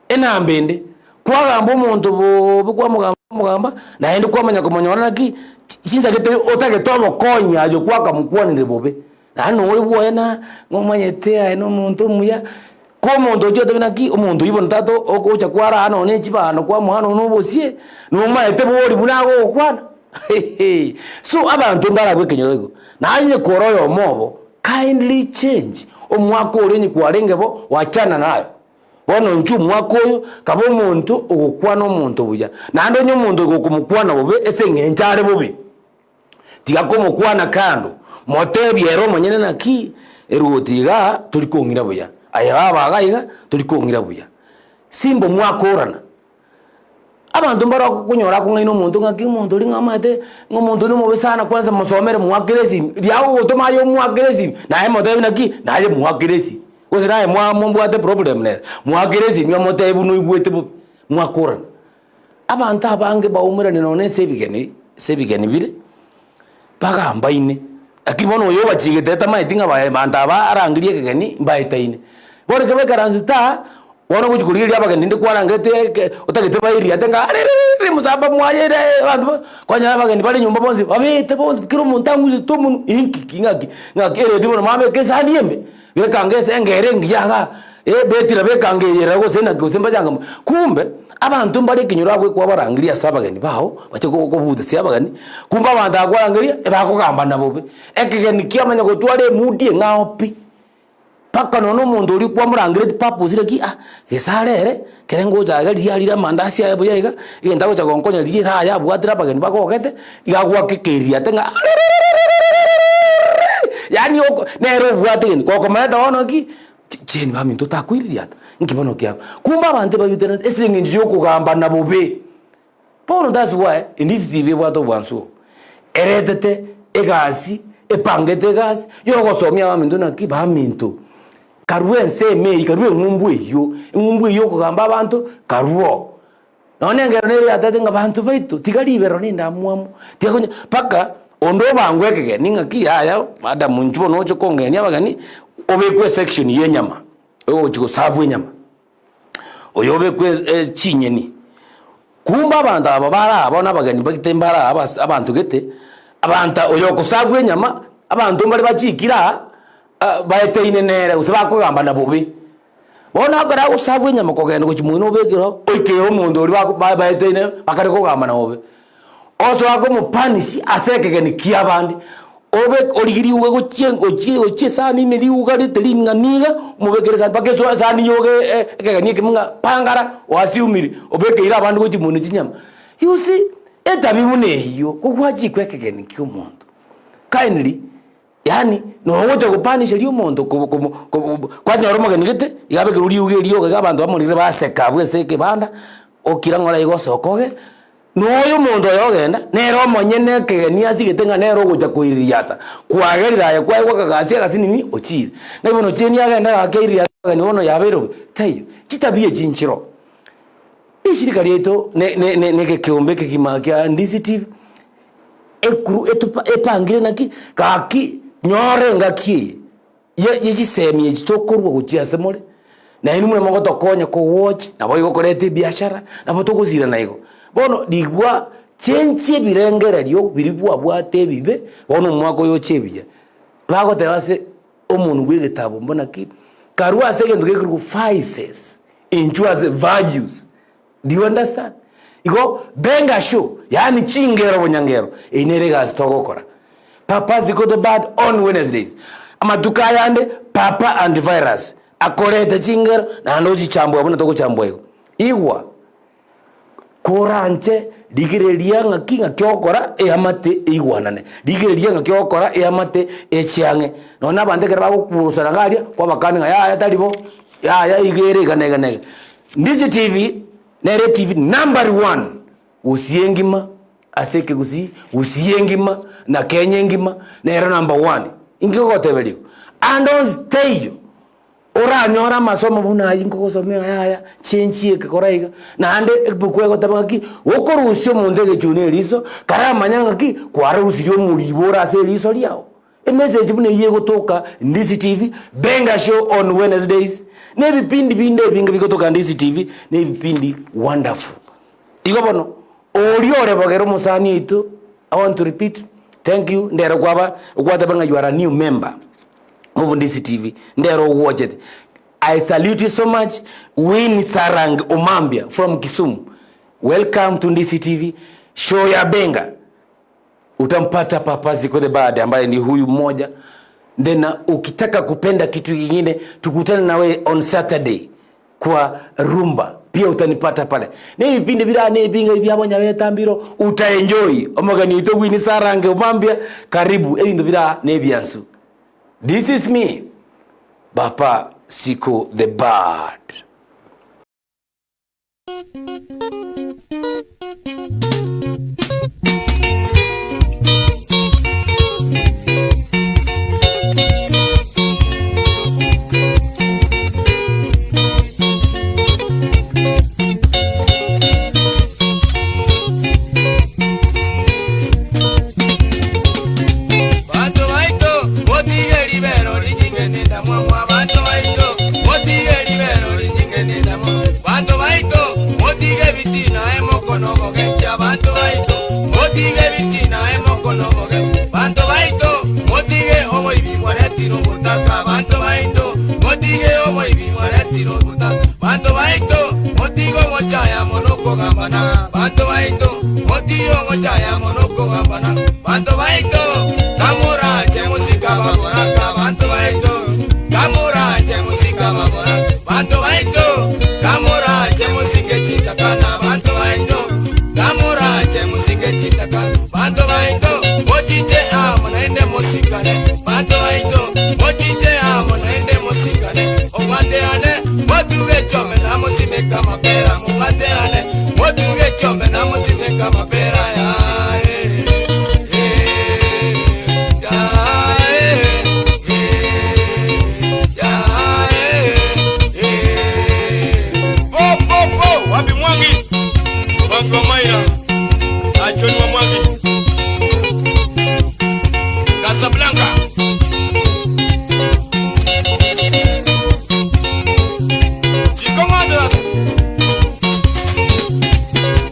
E: Enamba ende, kwagamba omonto bobe kwamogamba kwamogamba, naende kwamanya komonyora naki, chinsa gete otagete obokonyi aye kwakamokwanire bobe, naende nore bwoye na nomanyete aye na omonto omuya, ko omonto ochia goteba naki, omonto oyio bono tata ogocha kwara nonye ne chibando kwamoa nonye na obosie, nomaete bori buna agogokwana So abanto mbarabwo ekenyoro igo, naye onye kore oyomo obo, kindly change, omwaka oria onye kwarenge bo, wachana nayo. Bono inche omwaka oyo, kaba omonto ogokwana omonto buya, naende onye omonto ogokomokwana bobe ase eng'encho are bobe, tiga komokwana kando, motebie ere omonyene naki, eroti igaa tori kong'ira buya, aye baba iga iga tori kong'ira buya. Simba mwakorana. Abanto mbare okonyora akong'aina omonto ng'aki omonto oria ng'a omanyete ng'a omonto oria nomobe sana kwanza mosomere moakere esimi, riria agogotoma aye omoakere esimi, naye motebi naki, naye moakere esimi. Gose naye mwa mobwate problem nere, moakere esimi omotebi buna oigwete bobe, mwakorana. Abanto abange baumerane nonye ase ebigeni, ase ebigeni bire, bagambaine, lakini bono oyo obachigete tamaeti ng'a baye banto aba arangerie ekegeni mbaetaine. Bono ekero baikaransete aa, bono ogochi korigereria abageni rinde kwarangerete eke otagete bairiate ng'a arererere mosamba mwaye abanto ba kwanyora abageni bare nyomba bonsi babete bonsi kera omonto ang'usete omonwe inki ki ng'aki ng'aki eredi bono mwabeka esani ime, bekanga ase engere engiya igaa, betira bekanga eye ere gose naki gose mbachangamke. Kumbe, abanto mbare ekenyoro abwo ekwabarangeria ase abageni bao, bache ko kobutesia abageni, kumbe abanto aba kwarangeria, ebakogambana bobe. Ekegeni kiamanya gotwara emood eng'ao pi, mpaka nonya omonto oria kwamorangeretie purpose naki ah, gesare ere, ekere ngocha iga riria arire amandasi aye buya iga, egento agocha gonkonya riria ere aye abwatire abageni bagogete, iga agoaka ekeiriate ng'a arererererererererere, yaani oko nere obwate egento, gokomenta bono ki, chi cheni baminto otakoiririata, nki bono kiaba. Kumbe abanto ebabiterana ase eng'encho ya okogambana bobe. Bono that's why initiative ebwate obwansu obo, eretete egasi, epangete egasi ya ogosomia abaminto naki baminto, karue ensemo eyio, karue eng'umbu eyio, eng'umbu eyio ya okogamba abanto, karuo. Nonya engero nere yatebete ng'a banto baito tiga ribero na endamwamu, tiga konya mpaka onde obangwe ekegeni ng'aki yaya madam inchuo bono oche kongenia abageni, obekwe esection ya enyama, ogochi goserve enyama. Oyo obekwe chinyeni. Kumbe abanto aba bare aa bono abageni bagete mbare aa abas abanto gete, abanto oyo okosabwa enyama, abanto mbare bachikire aa, baeteine nere gose bakogambana bobe. Bono ekero agosabwa enyama kogenda gochia moino obekere oo, oikere omonto oria bako ba baeteine bakare kogambana bobe. Osoa komopanish ase ekegeni kiabande, obe origie riuga gochia gochia gochia esani ime riuga rite ring'ana iga, omobekere esani mpaka eso esani yoge ekegeni ekemo ng'a pangara oasiumire, obekeire abande gochia monwe chinyama. You see, etabi buna eywo, kogwachikwa ekegeni kia omonto, kindly Yaani nogocha gopanisheria omonto kobo komo kobo kwanyora omogeni gete, iga abekerwe riuga erioka iga abanto bamorire baseka abwo ase ekebanda, okira ng'ora iga osoka oge, noyo omonto oyo ogenda, nere omonyene ekegeni asigete ng'a nere ogocha koiririata, kwagerire aye kwaegwa akagasi agasinini ochire. Ng'ai bono chieni agende gake aiririate abageni bono yabeire bobe, taiyo. Chitabia echi nchiroo. Rishirika riaito ne ne ne na egekeombe ekegima kia Ndisi TV. Ekuru etupa epangire naki, gaki nyora engaki eye ye ye chisemi echi tokorwa gochia ase more, na inwe muna mogotokonya kowatch, nabo igo koreta ebiashara, nabo togosirana igo. Bono rigwa chenchia ebirengererio biria bwabwate ebibe, bono omwaka oyo oche ebiya. Bagoteba ase omonwe bwa egetabo mbuna ki, karue ase egento gekorokwa vices, inchuo ase virtues. Do you understand? Igo benga show, yaani chingero bonyangero, eyio nere egasi togokora. Papa Ziko the bad on Wednesdays. Amatuko ayande Papa Antivirus akorete chingero naende ochichambua buna togochambua igo. Igwa, koranche rigereria ng'aki ng'aki ogokora eamate eigwanane, rigereria ng'aki ogokora eamate eche ang'e. Nonya na abanto ekero bagokurusana iga aria, kwabakania ng'a yaya tari bo, yaya iga ere iga na iga na iga. Ndizi TV nere TV number one Gusii engima ase ekegusii, Gusii engima na Kenya engima nere number one. Inki ngogoteberia igo? Ande onsi teiyo oranyore amasomo buna ayio nkogosomia yaya chenchia eke kora iga, naende ebuku egoteba ng'aki, gokorusia omonto egechuni eriso, karamanya ng'aki kwarusirie omoribo ore ase eriso riao. Emessage buna eyio egotoka Ndisi TV, Benga Show on Wednesdays, na ebipindi binde ebinge bigotoka Ndisi TV, na ebipindi wonderful. Igo bono, oria ore bogere omosani oito, I want to repeat, thank you, ndero kwaba gwateba ng'a you are a new member of Ndisi TV, ndero ogwochete. I salute you so much, Winnie Sarang Omambia from Kisumu. Welcome to Ndisi TV, show ya Benga. Utampata Papa Ziko the Bad ambaye ni huyu mmoja. Then ukitaka kupenda kitu kingine tukutane na we on Saturday. Kwa rumba pia utanipata pale na ebipindi bire na ebinga ebi biabo nyabeta mbiro utaenjoy omogeni oito Winnie Sarange omambia karibu ebinto bire aa na ebiansu this is me Papa Siko the bad.
B: Banto baito, motige ribero rinyinge nendamwamu. Abanto baito, motige ribero rinyinge nendamwamu. Banto baito, motige ebitina emokono bogencha. Abanto baito, motige ebitina emokono bogencha. Banto baito, motige oboibi mwaretire obotaka. Abanto baito, motige oboibi mwaretire obotaka. Banto baito, motige ogochaya mono okogambana. Banto baito, motige ogochaya mono okogambana. Banto baito, kamoranche mosika baboraka. Banto baito, kamoranche mosika baboraka. Banto baito, kamoranche mosike chitakana. Banto baito, kamoranche mosike chitakana. Banto baito, mochiche amo naende mosikane. Banto baito, mochiche amo naende mosikane. Omwaterane, motuge chome na mosimeka mapera. Momwaterane, motuge chome na mosimeka mapera. Ya, eh, eh, ya, eh, eh, ya, eh, eh.
F: Po, po, po, wapi Mwangi? Mwangi wa Maira. Achoni wa Mwangi.
B: Casablanca. Chikong'ondo.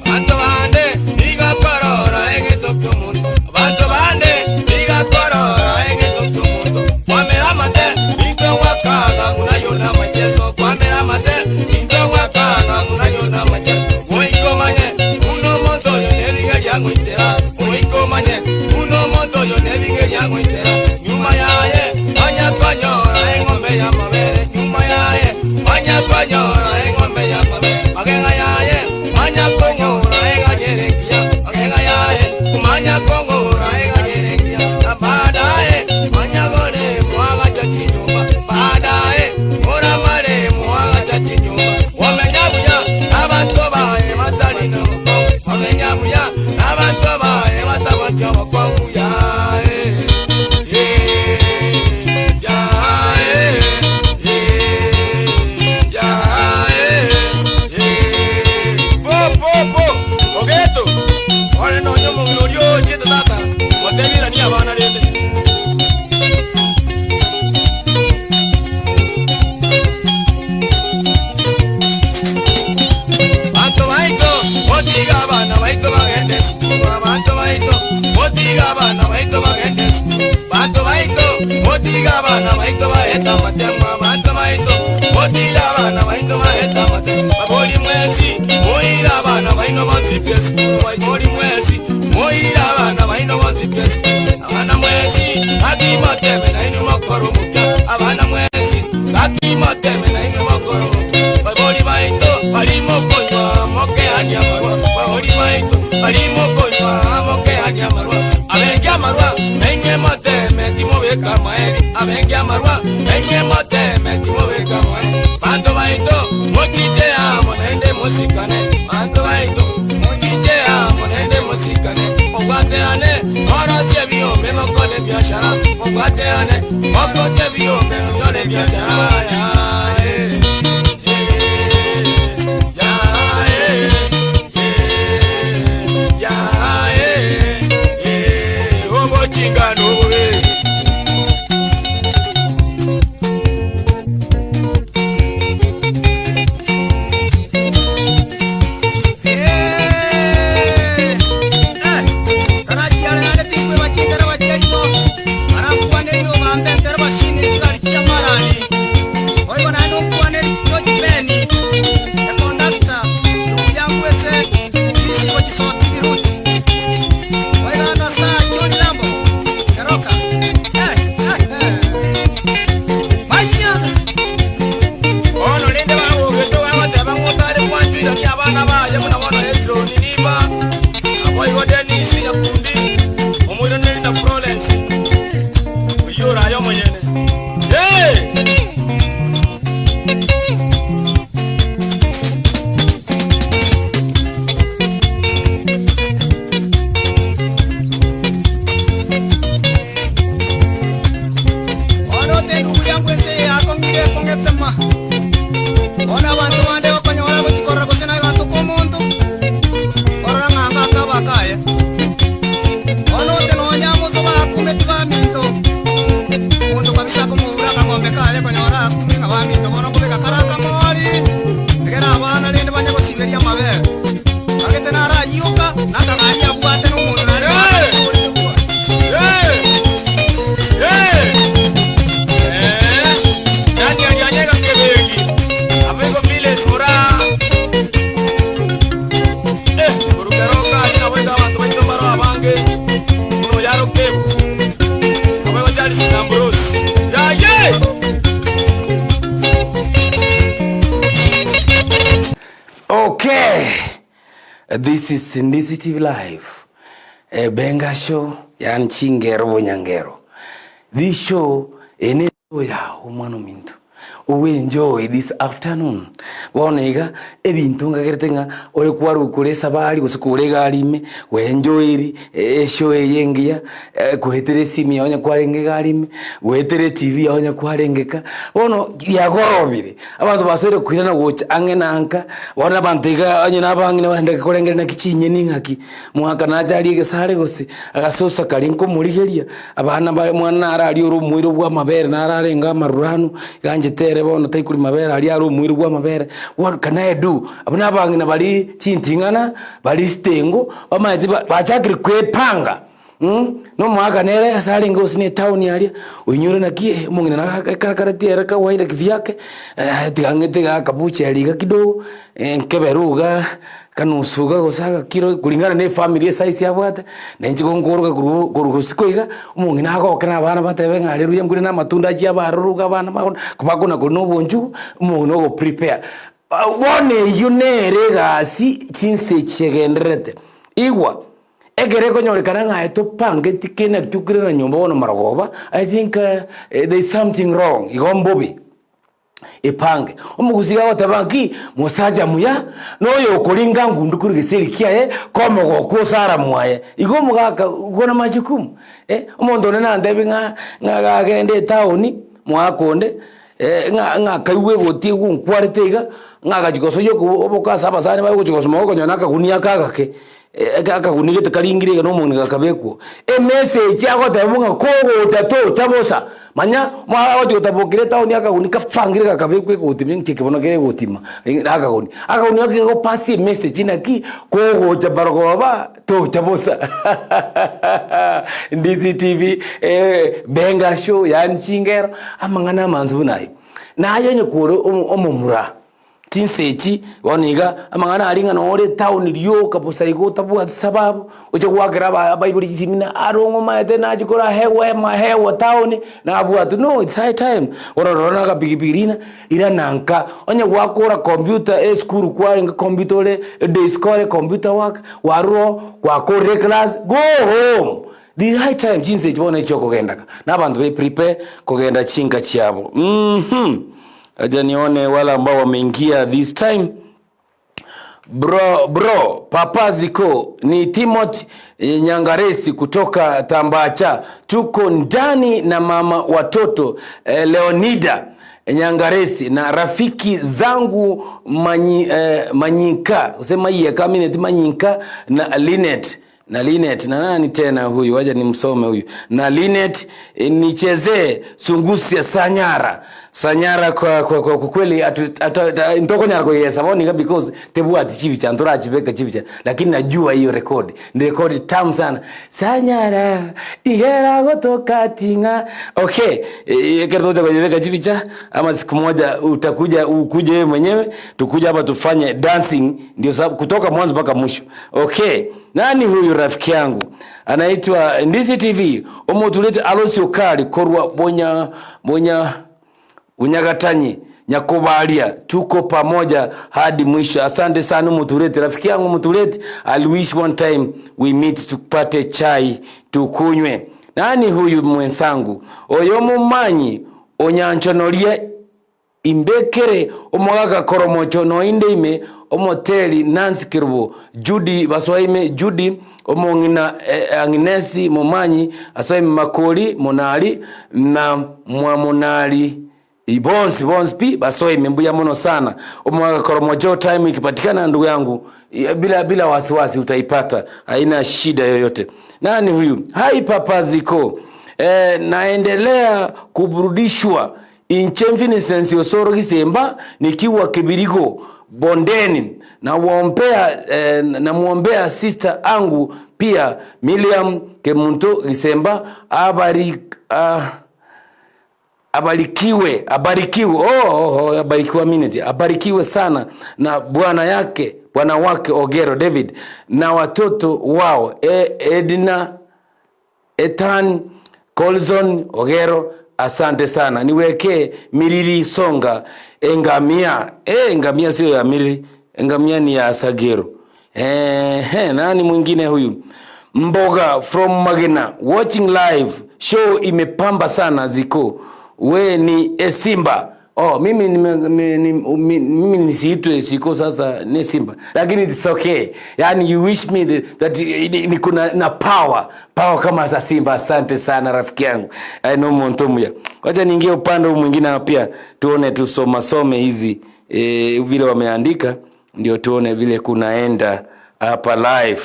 B: Banto bande nigakorora egeto ky'omonto. Banto bande nigakorora egeto ky'omonto. Kwamera amate intwe gwakaga buna yona amacheso. Kwamera amate intwe gwakaga buna yona amacheso. Goikomanye buna omonto oyo nebiga riagoitera. Goikomanye buna omonto oyo nebiga riagoitera. Nyuma yaye manya konyora eng'ombe y'amabere. Nyuma yaye manya konyora eng'ombe y'amabere. Magega yaye manya kong'ora eganyere engiya. Magega yaye manya kong'ora eganyere engiya. Na baadaye manya gore mwagacha chinyumba. Baadaye oramare mwagacha chinyumba. Wamenya buya n'abantu baye batari na bukongu. Wamenya buya n'abantu baye batabati obukongu ya eh, eh, ya eh, eh, ya eh, eh.
F: Po, po, po. Ogeto. Ore nonyo omong'ina oria ochete tata. Motebiranie abana rende.
B: Banto baito, motiga abana baito bagende sukuru. Abanto baito, motiga abana baito bagende sukuru. Banto baito, motiga abana baito baeta amatemo. Abanto baito, motiga abana baito baeta amatemo. Babori mwezi, moira abana baino bonsi pia sukuru. Babori mwezi, moira abana baino bonsi pia sukuru. Abana mwezi, akimoteme nainu mokoro mupya. Abana mwezi, akimoteme nainu mokoro mupya. Babori baito, barimo konywa mokeania amarwa. Babori baito, barimo konywa mokeania amarwa. Abenge amarwa, nainwe moteme timobeka amaeri. Abenge amarwa, nainwe moteme timobeka amaeri. Banto baito, mochiche amo naende mosikane. Banto baito, mochiche amo naende mosikane. Mobwaterane, morosie biombe mokore biashara. Mobwaterane, mokosie biombe mokore biashara. Ya, eh, eh, ya, eh, eh, ya, eh, eh, obochinga nobobe.
F: Karachiare naende tikwe bachindera bachiaito, barakwane riobambe ekero bashimire chigari chia marani. Boigo naende.
E: This is Ndisi TV Live, eh, Benga Show, yani chingero bonyangero. This show ene show yao omwana ominto. Owe enjoy this afternoon. Bono iga ebinto ngagerete ng'a ore kwarwa kore esabari gose kore egari ime, gwenjoiri eshow eye engiya, goetera esimi yao onye kwarenge egari ime, goetera etv yao onye kwarenge ka, bono riagorobire. Abanto basoire koirana gocha ang'e na nka, bono abanto iga onye na abang'ina baendete korengereria naki chinyeni ng'aki, mwaka nache arie egesare gose, agasosa karia nkomorigeria, abana baye omwana naro aria ore omoerio bwa amabere naro arenge amaruranu, iga anchete ere bono taikori mabere aria are omoerio bwa amabere, what can I do? Abwo na abang'ina baria chinting'ana, baria sitengo, bamaete ba bachakire kwepanga. Na omogaka nere ase arenge gose na etown aria, oinyore naki eh, omong'ina na ekarakareti ere kawaida kivyake, tiga ng'ete iga akabucheri iga kidogo, nkebere igaa, kanusu iga gose agakiro kulingana na efamiri esize abwate, na inche gonkoroka korwa korwa bosiko iga, omong'ina agoke na abana batebe ng'a haleluya nkure na amatunda achie abe aroro iga abana bakona bakona koria na obonchugu, omong'ina ogo prepare. Bono eyio nere egasi chinse chigendererete. Igwa. Ekero ekonyorekana ng'a aye topangeti kende naki tokoirana nyomba bono marogoba, I think there is something wrong, igo mbobe. Epange. Omogusii iga agoteba ng'aki, mosacha muya, na oyo okoringa ngundu korwa egeseri kiaye, komogokwa osara mwaye. Igo omogaka uko na majukumu eh, omonto onde nantebie ng'a ng'a gagende etown, mwaka onde, ng'a ng'a akaigwa egoti egonkwarete iga, ng'a agachia gosoyia okobo oboko ase abasani baye ogochia gosoma okonyora na akagunia aka agake. Akaguni gete karingire iga na omong'ina gakabekwa. Emessage agoteba ng'a kogocha tocha bosa, manya omwana agochi gotabokera etown akaguni kapangire gakabekwa egoti ime nki bono kere egotima na akaguni. Akaguni aka kegopasia emessage naki, kogocha marogoba tocha bosa Ndizi TV, Benga show yaani chingero, amang'ana amansu buna aywo. Naye onye kore omo omomura. Chinsa echi bono iga, amang'ana aria ng'a nore etown rioka bosa igo otabwati sababu, oche goakera aba abaibori chisimi na aro ng'o omanyete nachia korahewa emahewa town, nabwatwe no it's high time. Bono rora na akapikipiki rina, irana nka, onye gwakora computer esukuru kwarenge computer ore edesk ore computer work, kwarure oo, gwakorire eclass, go home. The high time chinsa echi bono echiokogenda ka, na abanto be prepare kogenda chinka chiabo uhmm. Acha nione wale ambao wameingia this time. Bro, bro, Papa Ziko ni Timothy Nyangaresi kutoka Tambacha. Tuko ndani na mama watoto eh, Leonida Nyangaresi na rafiki zangu manyi, eh, Manyika usema yeka minute Manyika na Linet na Linet na nani tena huyu, wacha nimsome huyu na Linet eh, nichezee sungusia sanyara sanyara kwa kwa kwa kwa kweli atu, atu, atu, ntokonyara koyesa bono iga because tebwati chibicha ntorachibeka chibicha lakini najua hiyo rekodi ni rekodi tamu sana sanyara igera gotoka ting'a okay eh, ekero tocha koyebeka chibicha ama siku moja utakuja ukuje wewe mwenyewe tukuja hapa tufanye dancing ndio sababu kutoka mwanzo mpaka mwisho Okay, nani huyu rafiki yangu anaitwa Ndizi TV omotulete Alosi Okari korwa bonya bonya Bunyagatanyi Nyakubaria, tuko pamoja hadi mwisho. Asante sana Mutulete, rafiki yangu Mutulete. I'll wish one time we meet tupate chai tukunywe. Nani huyu mwenzangu oyo mumanyi onyanchonorie Imbekere omogaka koromocho noinde ime omoteri Nancy Kerubo, Judy Basoa ime Judy omong'ina Agnes Momanyi asoa ime Makori Monari na Mwamonari bonsi bonsi pi basoa ime mbuya mono sana omogaka koromocho time ikipatikana ndugu yangu bila bila wasiwasi utaipata haina shida yoyote. Nani huyu? Hai Papa Ziko. Eh, naendelea kuburudishwa Inche Vincent Osoro Gisemba nikiwa Kibirigo Bondeni nawombea eh, namwombea sister angu pia Miriam Kemunto Gisemba abari ah, abarikiwe abarikiwe oh, oh, oh, abarikiwe minute abarikiwe sana na bwana yake bwana wake Ogero David na watoto wao e, Edna Ethan Colson Ogero asante sana niwekee Miriri Songa engamia eh, engamia sio ya Miriri engamia ni ya Sagero. Ehe, nani mwingine huyu? Mboga from Magena watching live show imepamba sana ziko. We ni Esimba. Oh, mimi nime, mi, ni, mi, mimi nisiitwe siko sasa ni Simba. Lakini it's okay. Yaani you wish me that niko na power. Power kama za Simba. Asante sana rafiki yangu. I know Montomuya. Wacha niingie upande huu mwingine pia tuone tusoma some hizi vile wameandika ndio tuone vile kunaenda hapa live.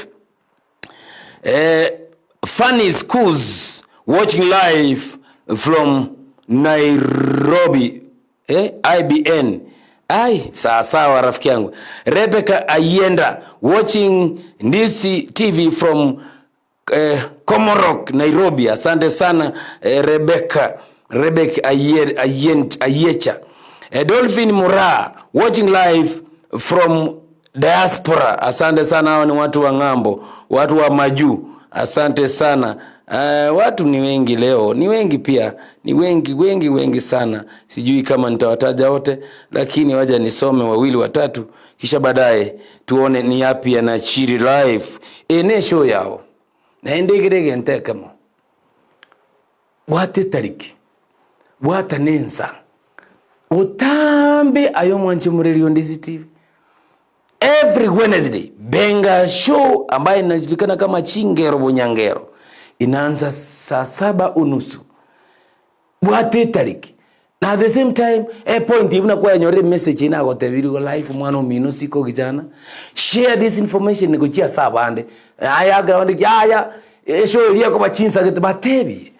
E: Funny Schools watching live from Nairobi. IBN. Ai, sawa sawa rafiki yangu. Rebecca Ayenda watching Ndizi TV from Komorok, Nairobi. Asante sana Rebecca. Rebecca Ayecha. Dolphin Mura watching live from diaspora. Asante sana, hao ni watu wa ng'ambo, watu wa majuu. Asante sana. Watu ni wengi leo, ni wengi pia, ni wengi wengi wengi sana. Sijui kama nitawataja wote, lakini waja nisome wawili watatu, kisha baadaye tuone ni yapi yanachiri live ene show yao. Naende ntekemo bwate tariki bwata nensa utambe ayo mwanche murelio Ndizi TV every Wednesday Benga show ambayo inajulikana kama Chingero Bunyangero inaanza saa 7:30 bwate tariki na at the same time point ibuna kwa nyore message ina gotebirigo live mwana omino siko kijana share this information nikuchia sabande aya ground ya show iria ko bachinsa gete batebi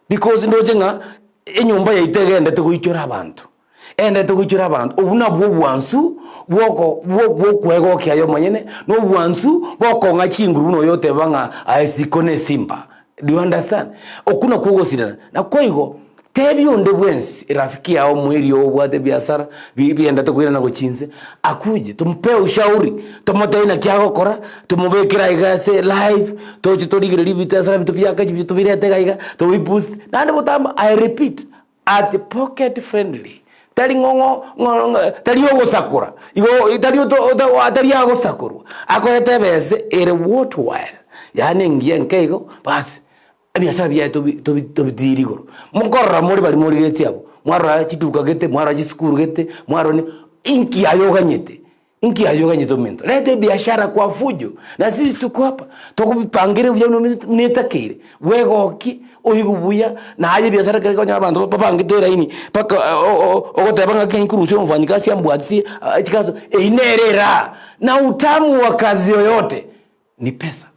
E: because ndoche nga enyumba yaitegende tegoichora abantu ende tegoichora abantu obu nabwo obwansu bwoko bwokwegokia yo monyene no obwansu bokong'a chinguru no yote bang'a aisiko ne simba. Do you understand? Okuna kugosirana na koigo tebi onde bwensi rafiki yao mwiri obwate biashara bienda tokwirana gochinse akuje tumpe ushauri tumotei na kiagokora tumubekera igase live tochi torigire biashara bitu byakachi bitu birete gaiga to boost nande botamba. I repeat, at pocket friendly tari ng'ong'o tari ogosakora igo tari tari agosakorwa akorete bese ere worthwhile yani ngiye nkeigo basi ebiasara bia tobitiri igoro mokorora muri bari morigetie abo mwarora chituka gete mwarora chisukuru gete mwarora inki ayoganyete inki ayoganyete ominto lete biashara kwa fujo na sisi tuko hapa tukubipangire buya netakire wegoki oigubuya na aye biashara kere konya abantu babangite raini paka ogoteba ng'aki nkurusia omofanyikazi ambwatisi chikaso einerera na utamu wa kazi yoyote ni pesa.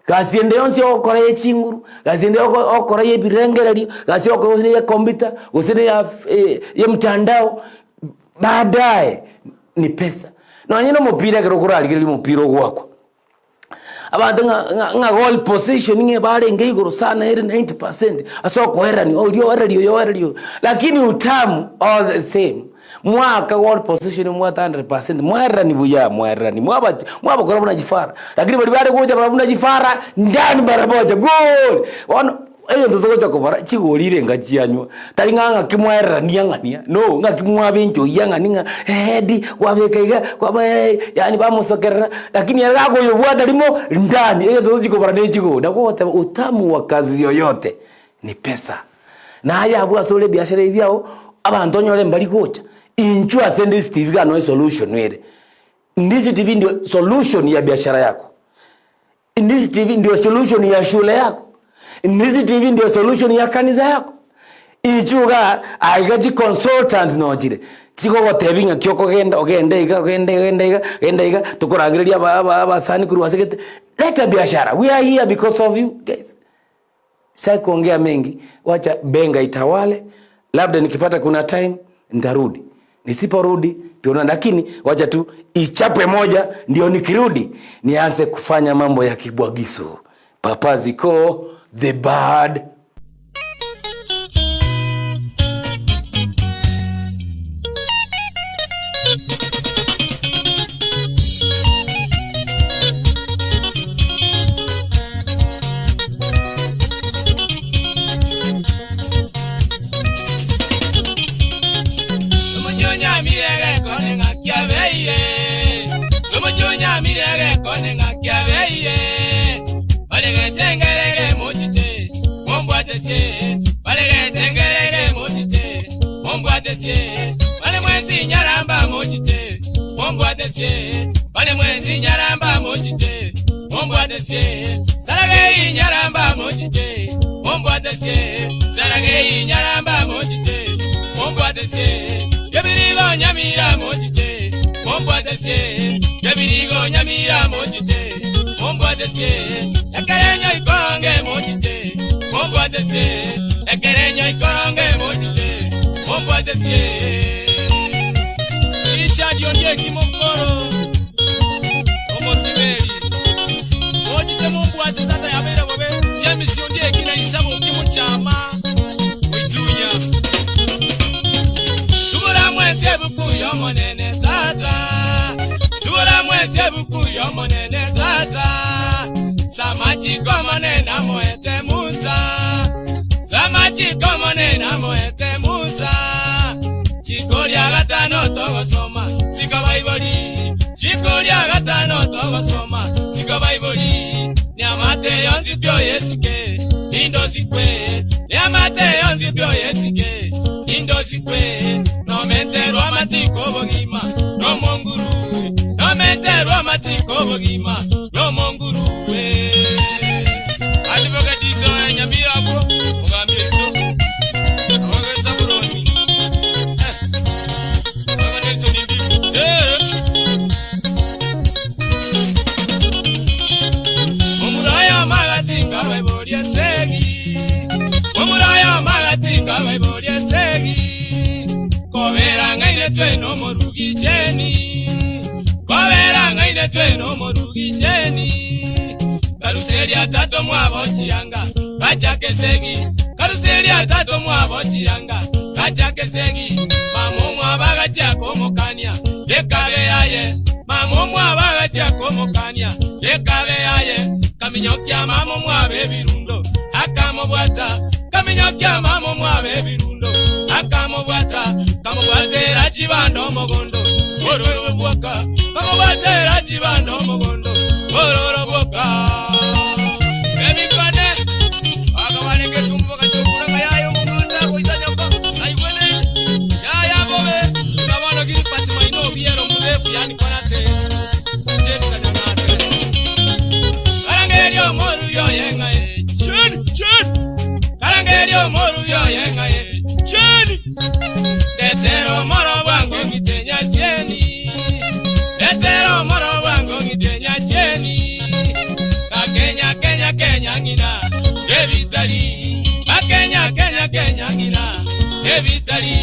E: Gasi ende yonsi okora ye chinguru, gasi ende okora ye birengererio, gasi okora ye kompyuta, gose ya ye mtandao, baadaye ni pesa. Na nyina mupira kero kurarigereria mupira ogwakwa. Abantu nga goal position nge barenge igoro sana ere 90% aso koherani orio orio orio, lakini utamu all the same. Mwaka goal position mwata 100% mwerani buya mwerani mwaba mwaba kora buna jifara, lakini bali bari kuja buna jifara ndani mara moja goal ono eyo ndotokocha kobara chigolire ngachianywa tari ng'anga kimwerani ang'ania no ng'aki mwabencho yang'ani ng'a hedi kwabeka iga kwaba yani bamusokerera, lakini yarago yobwata limo ndani eyo ndotochikobara ne chigo ndakote. Utamu wa kazi yoyote ni pesa na haya abwa sole biashara ibyao abantu onyore mbali gocha inchu asende Steve gano solution wele. Ndizi TV ndio solution ya biashara yako. Ndizi TV ndio solution ya shule yako. Ndizi TV ndio solution ya kanisa yako. Ichuga aigaji consultant no jire. Chiko gotebinga kyoko genda ogende iga ogende ogende iga genda iga tukurangiriria baba abasani kuruwasigete. Leta biashara. We are here because of you guys. Sasa kuongea mengi, wacha benga itawale. Labda nikipata kuna time nitarudi. Nisiporudi tuona, lakini wacha tu ichapwe moja ndio nikirudi nianze kufanya mambo ya kibwagiso. Papa Ziko the bad.
B: ngereire mochiche, mombwatesie. Baregete ngereire mochiche, mombwatesie. Bale mwensi nyaramba mochiche, mombwatesie. Bale mwensi nyaramba mochiche, mombwatesie. Saragei nyaramba mochiche, mombwatesie. Saragei nyaramba mochiche, mombwatesie. Yebirigo nyamira mochiche, mombwatesie. Yebirigo nyamira mochiche, mombwatesie. Ekerenyo ikonge mochiche, mombwatesie. Ekerenyo ikonge mochiche, mombwatesie. Richard Ondieki Mokoro, omotiberi. Mochiche mombwate tata yabeire bobe, James Ondieki na Isabo Kimuchama, Oitunya. Tubura mwezi ebuku y'omonene tata. Tubura mwezi ebuku y'omonene tata. Samachiko monene amoete Musa. Samachiko monene amoete Musa. Chiko lya gatano togosoma, siko Baibuli. Chiko lya gatano togosoma, siko Baibuli. Nyamate yonsi pyo yesike, indo sikwe. Nyamate yonsi pyo yesike, indo sikwe. Nomenterwa matiko bogima, nomonguruwe. Nomenterwa matiko bogima, nomonguruwe. Advocate Iso Nyamira abwo, ogambi oito. Abagesa Buroni. Baba Nelson Ndibu. Omuraya magatinga baiboria segi. Omuraya magatinga baiboria segi. Kobera ng'aire tweno morugi cheni. Kobera ng'aire tweno morugi cheni. Karuseria tato mwabo chianga kachake segi. Karuseria tato mwabo chianga kachake segi. Mamo mwabagacha komokania yekabe yaye. Mamo mwabagacha komokania yekabe yaye. Kaminyokia mamo mwabe birundo akamobwata. Kaminyokia mamo mwabe birundo akamobwata. Kamobwatera chibando mogondo ororo bwoka. Kamobwatera chibando mogondo ororo bwoka. Ebikone akabarenge tumbo kachokura kayayo mugonda goitanyoko aigwene yaya bobe nabono giri pati maino biero murefu yani kwanate James Anyang'ate Karangerio moru yo yengae chen chen Karangerio moru yo yengae chen Detero moro wango ngitenya cheni Detero moro wango ngitenya cheni Kakenya Kenya Kenya ngina ebitali Kakenya Kenya Kenya ngina ebitali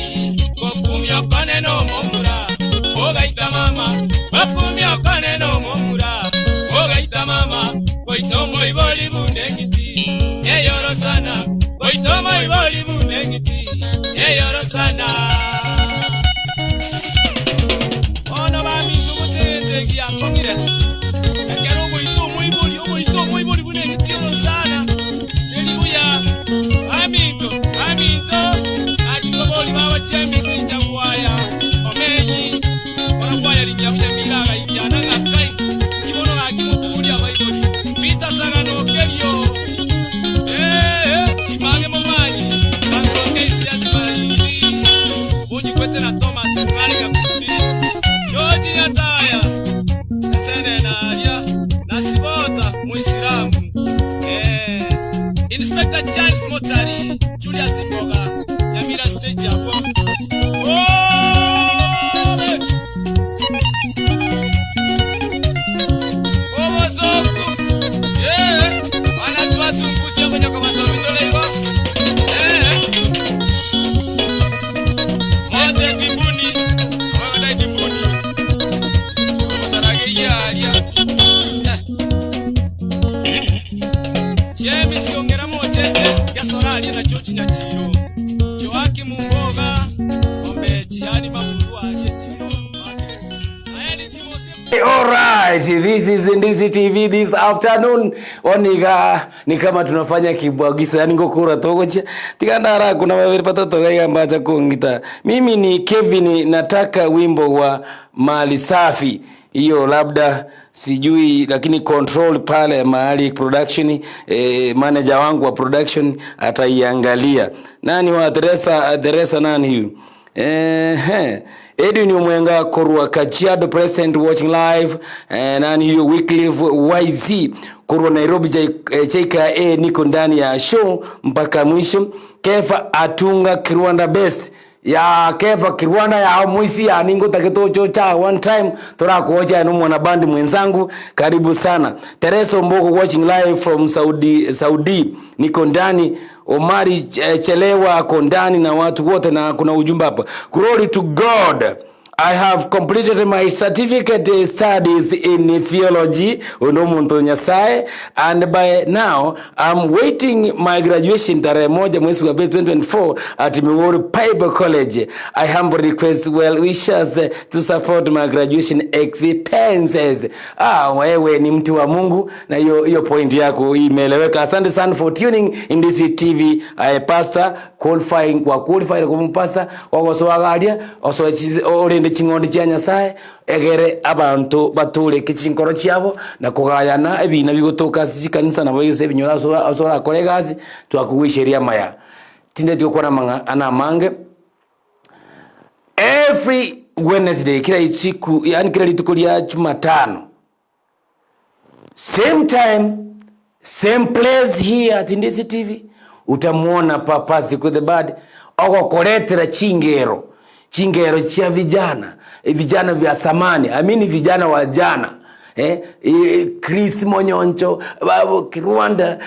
B: Gokumya kone no momura Ogaita mama Gokumya kone no momura Ogaita mama Goitomo iboli bunengiti Eyoro sana Goitomo iboli bunengiti Eyoro sana Ono bamintu gutete giakong'ire ekero omoito omoibori omoito omoibori bunengiti orosana seribuya baminto baminto achikobori babachemisi nchagwaya omenyi oragwaya rinyabunyamira agaijana ng'akai kibono gakimokuburia abaibori bitasaganokerio imange momanyi basokeisiasibarindi bunyikwete na Thomas mwarika kundi George Nyataya Esene Naria Nasibota Muislamu Inspector Charles Motari Julius Mboga Nyamira stage hapo Obe Obozoku Wanatuwazungusia kwenye kwa mazomitole ibo Moses Dimbuni Awakadai Dimbuni Osarageia James Ongera Mochete Yasoraria na George Nyachiro Joaki Mumboga Ombechi yani maburu alie chiro Ayani Chimose
E: Alright, this is Ndizi TV this afternoon. Oniga ni kama tunafanya kibwagiso yani ngokura togocha. Tigandara kuna babiri patato gaiga mbacha kungita. Mimi ni Kevin, nataka wimbo wa Mali Safi. Hiyo labda sijui, lakini control pale mahali production, manager wangu wa production ataiangalia. Nani wa Teresa, Teresa nani huyu? Edwin Omwenga korwa Kajiado present watching live. Nani huyo Wycliffe YZ korwa Nairobi JKA, niko ndani ya show mpaka mwisho. Kefa Atunga Kirwanda best ya Kefa Kirwanda ya mwisi ya ningo takitocho cha one time torakuoja no mwana bandi mwenzangu, karibu sana. Teresa Mboko watching live from Saudi, Saudi niko ndani. Omari Chelewa ako ndani na watu wote, na kuna ujumbe hapa. Glory to God. I have completed my certificate studies in theology uno muntu Nyasaye and by now I'm waiting my graduation tarehe 1 mwezi wa Aprili 2024 at Migori Bible College. I humbly request well wishers to support my graduation expenses. Wewe ni mtu wa Mungu na hiyo point yako imeeleweka. Asante sana for tuning in this TV. I pastor qualifying kwa qualify kwa pastor wagosoagaria oso orende ching'ondi chia Nyasaye egere abanto batureke chinkoro chiabo na kugayana ebina bigotoka ase chikanisa nabo ase ebinyoro ase orakore egasi twakogoicheria amaya. Tindeti gokwana amang'a ana amange. Every Wednesday kila siku, yani kila rituko ria Jumatano, same time same place here at Ndisi TV utamuona Papa Siku the Bad ogokoretera chingero chingero chia vijana, vijana vya samani, I mean vijana wa jana. Chris Monyoncho babo Kirwanda,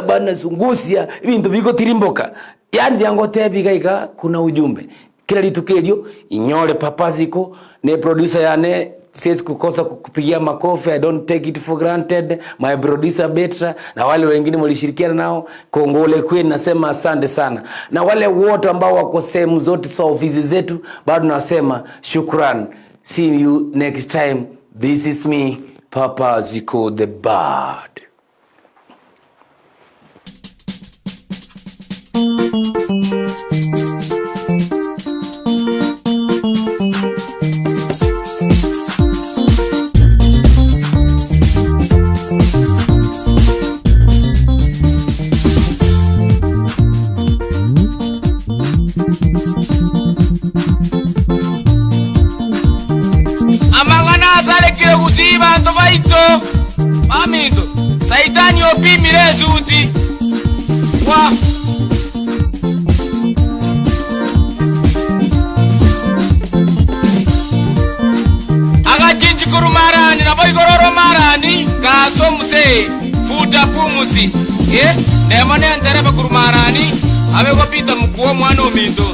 E: bana Sungusia bintu biko tirimboka yani vyangote biga kuna ujumbe kila rituko erio inyore Papa Ziko ne producer yane siwezi kukosa kukupigia makofi. I don't take it for granted. My producer Betra na wale wengine mlishirikiana nao, kongole kwenu, nasema asante sana. Na wale wote ambao wako sehemu zote za ofisi zetu, bado nasema shukran. See you next time. This is me, Papa Ziko the Bad.
B: Amang'ana asarekire gusii banto baito baminto, Saitani opimire esuti wa agachinchi korwa marani nabo igoro oro marani kase omuse futa pumusi nemo nenterebe korwa marani abe gopita mokwo omwana ominto.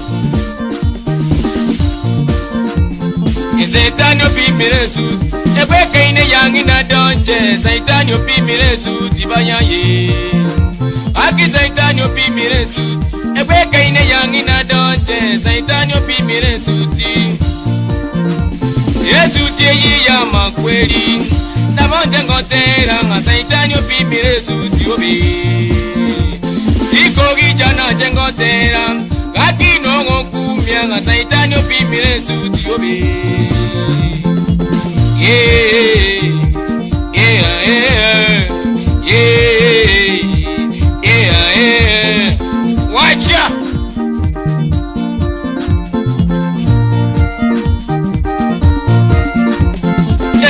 B: Saitani opimire esuti ebwekaine yang'ina donche Saitani opimire esuti bayaye Aki Saitani opimire esuti ebwekaine yang'ina donche Saitani opimire esuti esuti eyi ya makweli nabonche ngotera ng'a Saitani opimire esuti obe sikogichana che ngotera gaki nong'okumia ng'a Saitani opimire esuti obe. Yeah, yeah, yeah, yeah, yeah, yeah. Watch out!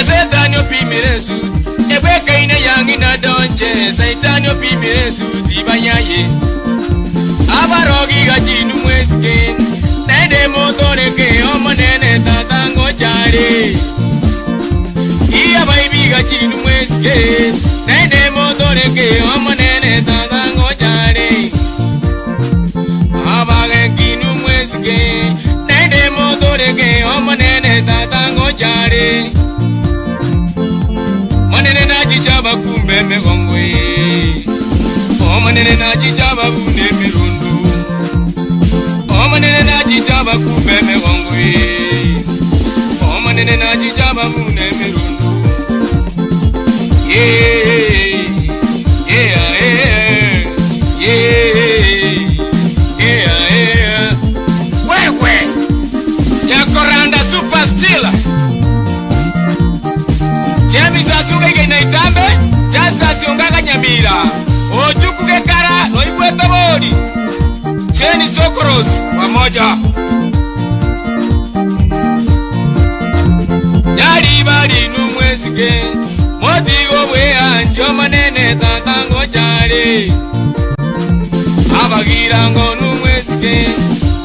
B: Saitani opimire esuti ebwekaine yang'ina donche Saitani opimire esuti bayaye abarogi gachindu mwesike naende motoreke omonene tata ngochare iya baibi gachindu mwesike naende motoreke omonene tata ngochare abagekinu mwesike naende motoreke omonene tata ngochare Manene nachicha bakumbe megongwe O manene nachicha babune mirundu O manene nachicha bakumbe megongwe O manene nachicha babune mirundu Yeah, yeah, yeah, yeah, yeah, yeah. Wewe Yakoranda Super Steel. Daudi, Cheni Sokoros pamoja. Nyaribari numwesike motigo bweancho manene tatango chare abagirango numwesike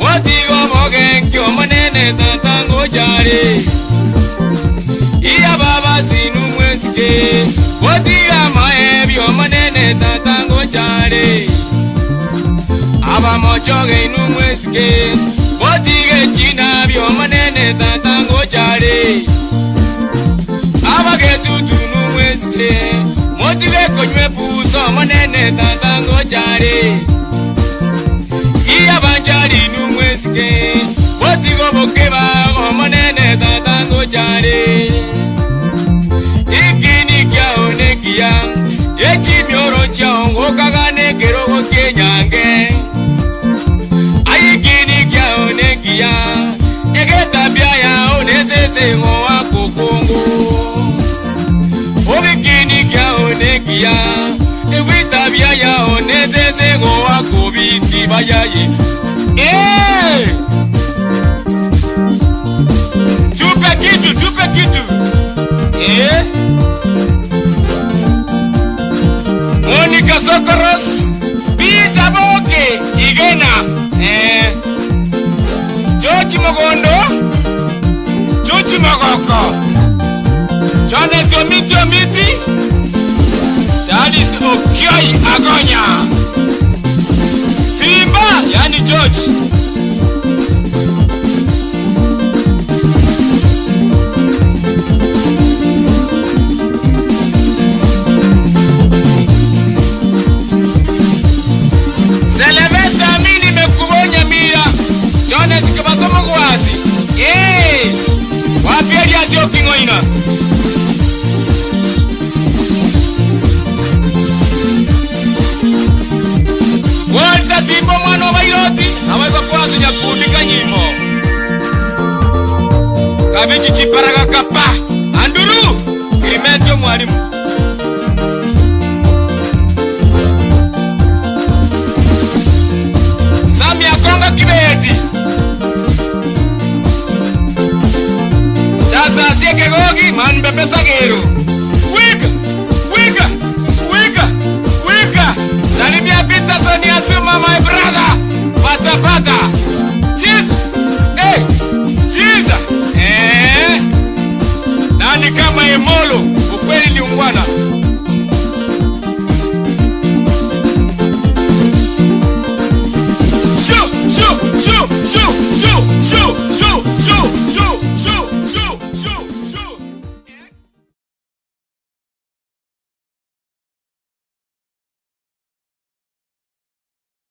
B: motigo bogenkio manene tatango chare iya babasi numwesike motiga maebio manene tatango chare abamochoge inumwesike botige china biomanene tatango chare abagetutu numwesike motige konywe puso manene tatango chare iyabanjari numwesike botigo bokeba omonene tatango chare ikini kiao nekiya echimioro chiao ngokagane kerogo kienyange aikini kiao nekiya egetabia yao nesese ng'oa kokongo obikini kiao nekiya egwitabia yao nesese ng'oa kobiti bayaye. Eh! Tupe kitu, tupe kitu. Eh? Monica Sokoros, Peter Boke, Igena. Eh. George Mogondo, George Mogoko. Jones Omiti Omiti, Charles Okioi Agonya. Simba, yani George. Selevesta mimi nimekubonya mira. Jones kibasomo gwasi. Eh! Wapi Elias Oking'oina? Walter Simbo mwana wa Bairoti aweza kwasi nyakundi kanyimo. Kabichi chiparaga kapa. Anduru Clemente mwalimu. Sami Akonga Kibeti. Sasa asieke gogi man pesa gero. Wika, wika, wika, wika. Salimia Peterson Asuma my brother. Pata pata. Cheers. Eh, cheers. Eh. Nani kama Emolo, ukweli ni ungwana.